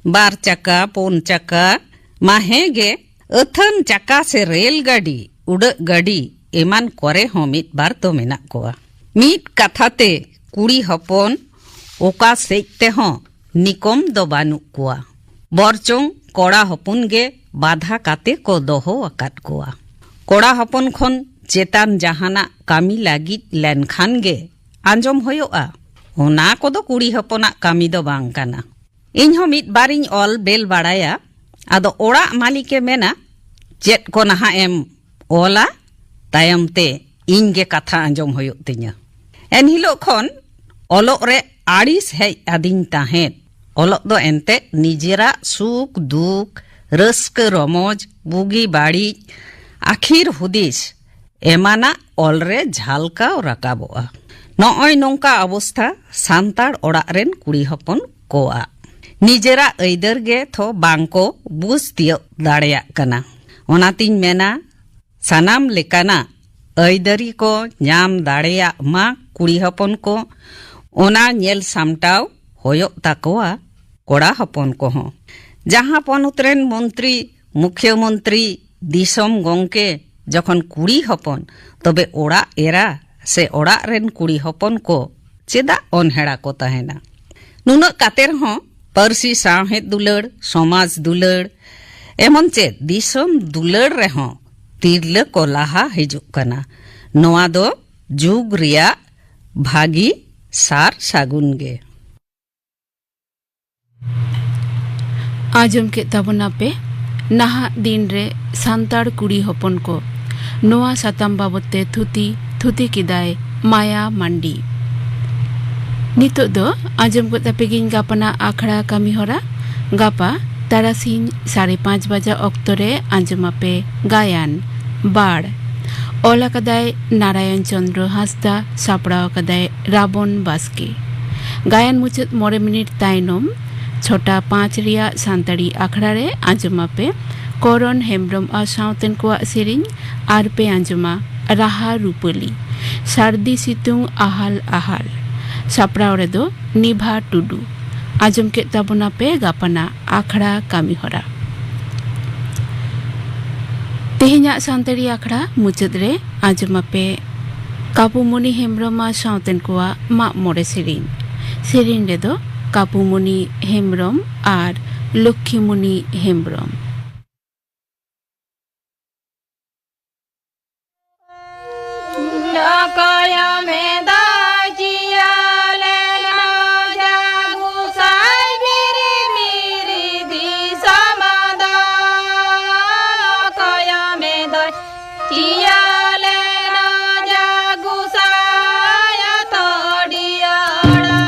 ᱵᱟᱨ ᱪᱟᱠᱟ, ᱯᱩᱱ ᱪᱟᱠᱟ, ᱢᱟ ᱦᱮᱸ ᱜᱮ, ᱟᱹᱛᱷᱟᱹᱱ ᱪᱟᱠᱟ ᱥᱮ ᱨᱮᱞ ᱜᱟᱹᱰᱤ ᱩᱰᱟᱹᱜ ᱜᱟᱹᱰᱤ ᱮᱢᱟᱱ ᱠᱚᱨᱮ ᱦᱚᱸ ᱢᱤᱫ ᱵᱟᱨ ᱫᱚ ᱢᱮᱱᱟᱜ ᱠᱚᱣᱟ᱾ ᱢᱤᱫ ᱠᱟᱛᱷᱟ ᱛᱮ, ᱠᱩᱲᱤ ᱦᱚᱯᱚᱱ ᱚᱠᱟ ᱥᱮᱡ ᱛᱮᱦᱚᱸ ᱱᱤᱠᱚᱢ ᱫᱚ ᱵᱟᱹᱱᱩᱜ ᱠᱚᱣᱟ, ᱵᱚᱨᱪᱚᱝ ᱠᱚᱲᱟ ᱦᱚᱯᱚᱱ ᱜᱮ ᱵᱟᱫᱷᱟ ᱠᱟᱛᱮ ᱠᱚ ᱫᱚᱦᱚ ᱟᱠᱟᱫ ᱠᱚᱣᱟ᱾ ᱠᱚᱲᱟ ᱦᱚᱯᱚᱱ ᱠᱷᱚᱱ ᱪᱮᱛᱟᱱ ᱡᱟᱦᱟᱱᱟᱜ ᱠᱟᱹᱢᱤ ᱞᱟᱹᱜᱤᱫ ᱞᱮᱱᱠᱷᱟᱱ ᱜᱮ ᱟᱸᱡᱚᱢ ᱦᱩᱭᱩᱜᱼᱟ, "ᱚᱱᱟ ᱠᱚᱫᱚ ᱠᱩᱲᱤ ᱦᱚᱯᱚᱱᱟᱜ ᱠᱟᱹᱢᱤ ᱫᱚ ᱵᱟᱝ ᱠᱟᱱᱟ᱾" ᱤᱧ ᱦᱚᱸ ᱢᱤᱫ ᱵᱟᱨᱤᱧ ᱚᱞ ᱵᱮᱞ ᱵᱟᱲᱟᱭᱟ᱾ ᱟᱫᱚ ᱚᱲᱟᱜ ᱢᱟᱹᱞᱤᱠᱮ ᱢᱮᱱᱟ, "ᱪᱮᱫ ᱠᱚ ᱱᱟᱦᱟᱜ ᱮᱢ ᱚᱞᱟ? ᱛᱟᱭᱚᱢ ᱛᱮ ᱤᱧ ᱜᱮ ᱠᱟᱛᱷᱟ ᱟᱸᱡᱚᱢ ᱦᱩᱭᱩᱜ ᱛᱤᱧᱟ᱾" ᱮᱱᱦᱤᱞᱳᱜ ᱠᱷᱚᱱ ᱚᱞᱚᱜ ᱨᱮ ᱟᱹᱲᱤᱥ ᱦᱮᱡ ᱟᱹᱫᱤᱧ ᱛᱟᱦᱮᱸᱫ᱾ ᱚᱞᱚᱜ ᱫᱚ ᱮᱱᱛᱮᱫ ᱱᱤᱡᱮᱨᱟᱜ ᱥᱩᱠ ᱫᱩᱠ, ᱨᱟᱹᱥᱠᱟᱹ ᱨᱚᱢᱚᱡᱽ, ᱵᱩᱜᱤ ᱵᱟᱹᱲᱤᱡ, ᱟᱹᱠᱷᱤᱨ ᱦᱩᱫᱤᱥ ᱮᱢᱟᱱᱟᱜ ᱚᱞ ᱨᱮ ᱡᱷᱟᱞᱠᱟᱣ ᱨᱟᱠᱟᱵᱚᱜᱼᱟ᱾ ᱱᱚᱜᱼᱚᱭ ᱱᱚᱝᱠᱟ ᱚᱵᱚᱥᱛᱷᱟ ᱥᱟᱱᱛᱟᱲ ᱚᱲᱟᱜ ᱨᱮᱱ ᱠᱩᱲᱤ ᱦᱚᱯᱚᱱ ᱠᱚᱣᱟᱜ᱾ ᱱᱤᱡᱮᱨᱟᱜ ᱟᱹᱭᱫᱟᱹᱨ ᱜᱮ ᱛᱷᱚ ᱵᱟᱝ ᱠᱚ ᱵᱩᱡᱽ ᱛᱤᱭᱳᱜ ᱫᱟᱲᱮᱭᱟᱜ ᱠᱟᱱᱟ᱾ ᱚᱱᱟᱛᱤᱧ ᱢᱮᱱᱟ, ᱥᱟᱱᱟᱢ ᱞᱮᱠᱟᱱᱟᱜ ᱟᱹᱭᱫᱟᱹᱨᱤ ᱠᱚ ᱧᱟᱢ ᱫᱟᱲᱮᱭᱟᱜ ᱢᱟ ᱠᱩᱲᱤ ᱦᱚᱯᱚᱱ ᱠᱚ, ᱚᱱᱟ ᱧᱮᱞ ᱥᱟᱢᱴᱟᱣ ᱦᱩᱭᱩᱜ ᱛᱟᱠᱚᱣᱟ ᱠᱚᱲᱟ ᱦᱚᱯᱚᱱ ᱠᱚᱦᱚᱸ᱾ ᱡᱟᱦᱟᱸ ᱯᱚᱱᱚᱛ ᱨᱮᱱ ᱢᱚᱱᱛᱨᱤ, ᱢᱩᱠᱷᱭᱟᱹ ᱢᱚᱱᱛᱨᱤ, ᱫᱤᱥᱚᱢ ᱜᱚᱝᱠᱮ ᱡᱚᱠᱷᱚᱱ ᱠᱩᱲᱤ ᱦᱚᱯᱚᱱ, ᱛᱚᱵᱮ ᱚᱲᱟᱜ ᱮᱨᱟ ᱥᱮ ᱚᱲᱟᱜ ᱨᱮᱱ ᱠᱩᱲᱤ ᱦᱚᱯᱚᱱ ᱠᱚ ᱪᱮᱫᱟᱜ ᱚᱱᱦᱮᱲᱟ ᱠᱚ ᱛᱟᱦᱮᱱᱟ? ᱱᱩᱱᱟᱹᱜ ᱠᱟᱛᱮ ᱨᱮᱦᱚᱸ ᱯᱟᱹᱨᱥᱤ ᱥᱟᱶᱦᱮᱫ ᱫᱩᱞᱟᱹᱲ, ᱥᱚᱢᱟᱡᱽ ᱫᱩᱞᱟᱹᱲ, ᱮᱢᱚᱱ ᱪᱮᱫ ᱫᱤᱥᱚᱢ ᱫᱩᱞᱟᱹᱲ ᱨᱮᱦᱚᱸ ᱛᱤᱨᱞᱟᱹ ᱠᱚ ᱞᱟᱦᱟ ᱦᱤᱡᱩᱜ ᱠᱟᱱᱟ᱾ ᱱᱚᱣᱟ ᱫᱚ ᱡᱩᱜᱽ ᱨᱮᱭᱟᱜ ᱵᱷᱟᱹᱜᱤ ᱥᱟᱨ ᱥᱟᱹᱜᱩᱱ ᱜᱮ᱾ ᱟᱸᱡᱚᱢ ᱠᱮᱫ ᱛᱟᱵᱚᱱᱟᱯᱮ ᱱᱟᱦᱟᱜ ᱫᱤᱱ ᱨᱮ ᱥᱟᱱᱛᱟᱲ ᱠᱩᱲᱤ ᱦᱚᱯᱚᱱ ᱠᱚ᱾ ᱱᱚᱣᱟ ᱥᱟᱛᱟᱢ ᱵᱟᱵᱚᱛ ᱛᱮ ᱛᱷᱩᱛᱤ, ᱛᱷᱩᱛᱤ ᱠᱮᱫᱟᱭ ᱢᱟᱭᱟ ᱢᱟᱱᱰᱤ᱾ ᱱᱤᱛᱚᱜ ᱫᱚ ᱟᱸᱡᱚᱢ ᱜᱚᱫ ᱟᱯᱮ ᱜᱤᱧ ᱜᱟᱯᱟᱱᱟᱜ ᱟᱠᱷᱲᱟ ᱠᱟᱹᱢᱤ ᱦᱚᱨᱟ᱾ ᱜᱟᱯᱟ ᱛᱟᱨᱟᱥᱤᱧ ᱥᱟᱲᱮ ᱯᱟᱸᱪ ᱵᱟᱡᱟ ᱚᱠᱛᱚ ᱨᱮ ᱟᱸᱡᱚᱢ ᱟᱯᱮ ᱜᱟᱭᱟᱱ ᱵᱟᱲ᱾ ᱚᱞ ᱟᱠᱟᱫᱟᱭ ᱱᱟᱨᱟᱭᱚᱱ ᱪᱚᱸᱫᱽᱨᱚ ᱦᱟᱸᱥᱫᱟ, ᱥᱟᱯᱲᱟᱣ ᱟᱠᱟᱫᱟᱭ ᱨᱟᱵᱚᱱ ᱵᱟᱥᱠᱮ᱾ ᱜᱟᱭᱟᱱ ᱢᱩᱪᱟᱹᱫ ᱢᱚᱬᱮ ᱢᱤᱱᱤᱴ ᱛᱟᱭᱱᱚᱢ ᱪᱷᱚᱴᱟ ᱯᱟᱸᱪ ᱨᱮᱭᱟᱜ ᱥᱟᱱᱛᱟᱲᱤ ᱟᱠᱷᱲᱟ ᱨᱮ ᱟᱸᱡᱚᱢ ᱟᱯᱮ ᱠᱚᱨᱚᱱ ᱦᱮᱢᱵᱽᱨᱚᱢ ᱟᱨ ᱥᱟᱶᱛᱮᱱ ᱠᱚᱣᱟᱜ ᱥᱮᱨᱮᱧ ᱟᱨ ᱯᱮ ᱟᱸᱡᱚᱢᱟ ᱨᱟᱦᱟ ᱨᱩᱯᱟᱹᱞᱤ, ᱥᱟᱹᱨᱫᱤ ᱥᱤᱛᱩᱝ ᱟᱦᱟᱞ ᱟᱦᱟᱞ᱾ ᱥᱟᱯᱲᱟᱣ ᱨᱮᱫᱚ ᱱᱤᱵᱷᱟ ᱴᱩᱰᱩ᱾ ᱟᱸᱡᱚᱢ ᱠᱮᱫ ᱛᱟᱵᱚᱱᱟᱯᱮ ᱜᱟᱯᱟᱱᱟᱜ ᱟᱠᱷᱲᱟ ᱠᱟᱹᱢᱤ ᱦᱚᱨᱟ᱾ ᱛᱮᱦᱮᱧᱟᱜ ᱥᱟᱱᱛᱟᱲᱤ ᱟᱠᱷᱲᱟ ᱢᱩᱪᱟᱹᱫ ᱨᱮ ᱟᱸᱡᱚᱢ ᱟᱯᱮ ᱠᱟᱵᱩᱢᱚᱱᱤ ᱦᱮᱢᱵᱽᱨᱚᱢ ᱟᱨ ᱥᱟᱶᱛᱮᱱ ᱠᱚᱣᱟᱜ ᱢᱟᱜ ᱢᱚᱬᱮ ᱥᱮᱨᱮᱧ᱾ ᱥᱮᱨᱮᱧ ᱨᱮᱫᱚ ᱠᱟᱵᱩᱢᱚᱱᱤ ᱦᱮᱢᱵᱽᱨᱚᱢ ᱟᱨ ᱞᱚᱠᱠᱷᱤᱢᱚᱱᱤ ᱦᱮᱢᱵᱽᱨᱚᱢ᱾ ᱚᱠᱚᱭᱮ ᱢᱮᱫᱟ ᱡᱤᱭᱟᱹᱞᱮ ᱱᱚᱡᱟ ᱜᱩᱥᱟᱭ ᱵᱤᱨᱤ ᱵᱤᱨᱤ ᱫᱤᱥᱚᱢ ᱫᱚ? ᱚᱠᱚᱭᱮ ᱢᱮᱫᱟ ᱡᱤᱭᱟᱹᱞᱮ ᱱᱚᱡᱟ ᱜᱩᱥᱟᱭ ᱛᱚᱰᱤᱭᱟᱲᱟ?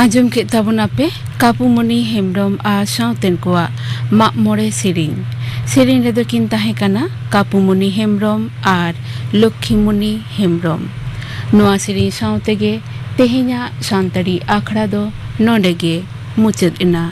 ᱟᱸᱡᱚᱢ ᱠᱮᱫ ᱛᱟᱵᱚᱱᱟᱯᱮ ᱠᱟᱯᱩᱢᱚᱱᱤ ᱦᱮᱢᱵᱽᱨᱚᱢ ᱟᱨ ᱥᱟᱶᱛᱮᱱ ᱠᱚᱣᱟᱜ ᱢᱟᱜ ᱢᱚᱬᱮ ᱥᱮᱨᱮᱧ᱾ ᱥᱮᱨᱮᱧ ᱨᱮᱫᱚ ᱠᱤᱱ ᱛᱟᱦᱮᱸ ᱠᱟᱱᱟ ᱠᱟᱯᱩᱢᱚᱱᱤ ᱦᱮᱢᱵᱽᱨᱚᱢ ᱟᱨ ᱞᱚᱠᱠᱷᱤᱢᱚᱱᱤ ᱦᱮᱢᱵᱽᱨᱚᱢ᱾ ᱱᱚᱣᱟ ᱥᱮᱨᱮᱧ ᱥᱟᱶ ᱛᱮᱜᱮ ᱛᱮᱦᱮᱧᱟᱜ ᱥᱟᱱᱛᱟᱲᱤ ᱟᱠᱷᱲᱟ ᱫᱚ ᱱᱚᱰᱮ ᱜᱮ ᱢᱩᱪᱟᱹᱫ ᱮᱱᱟ᱾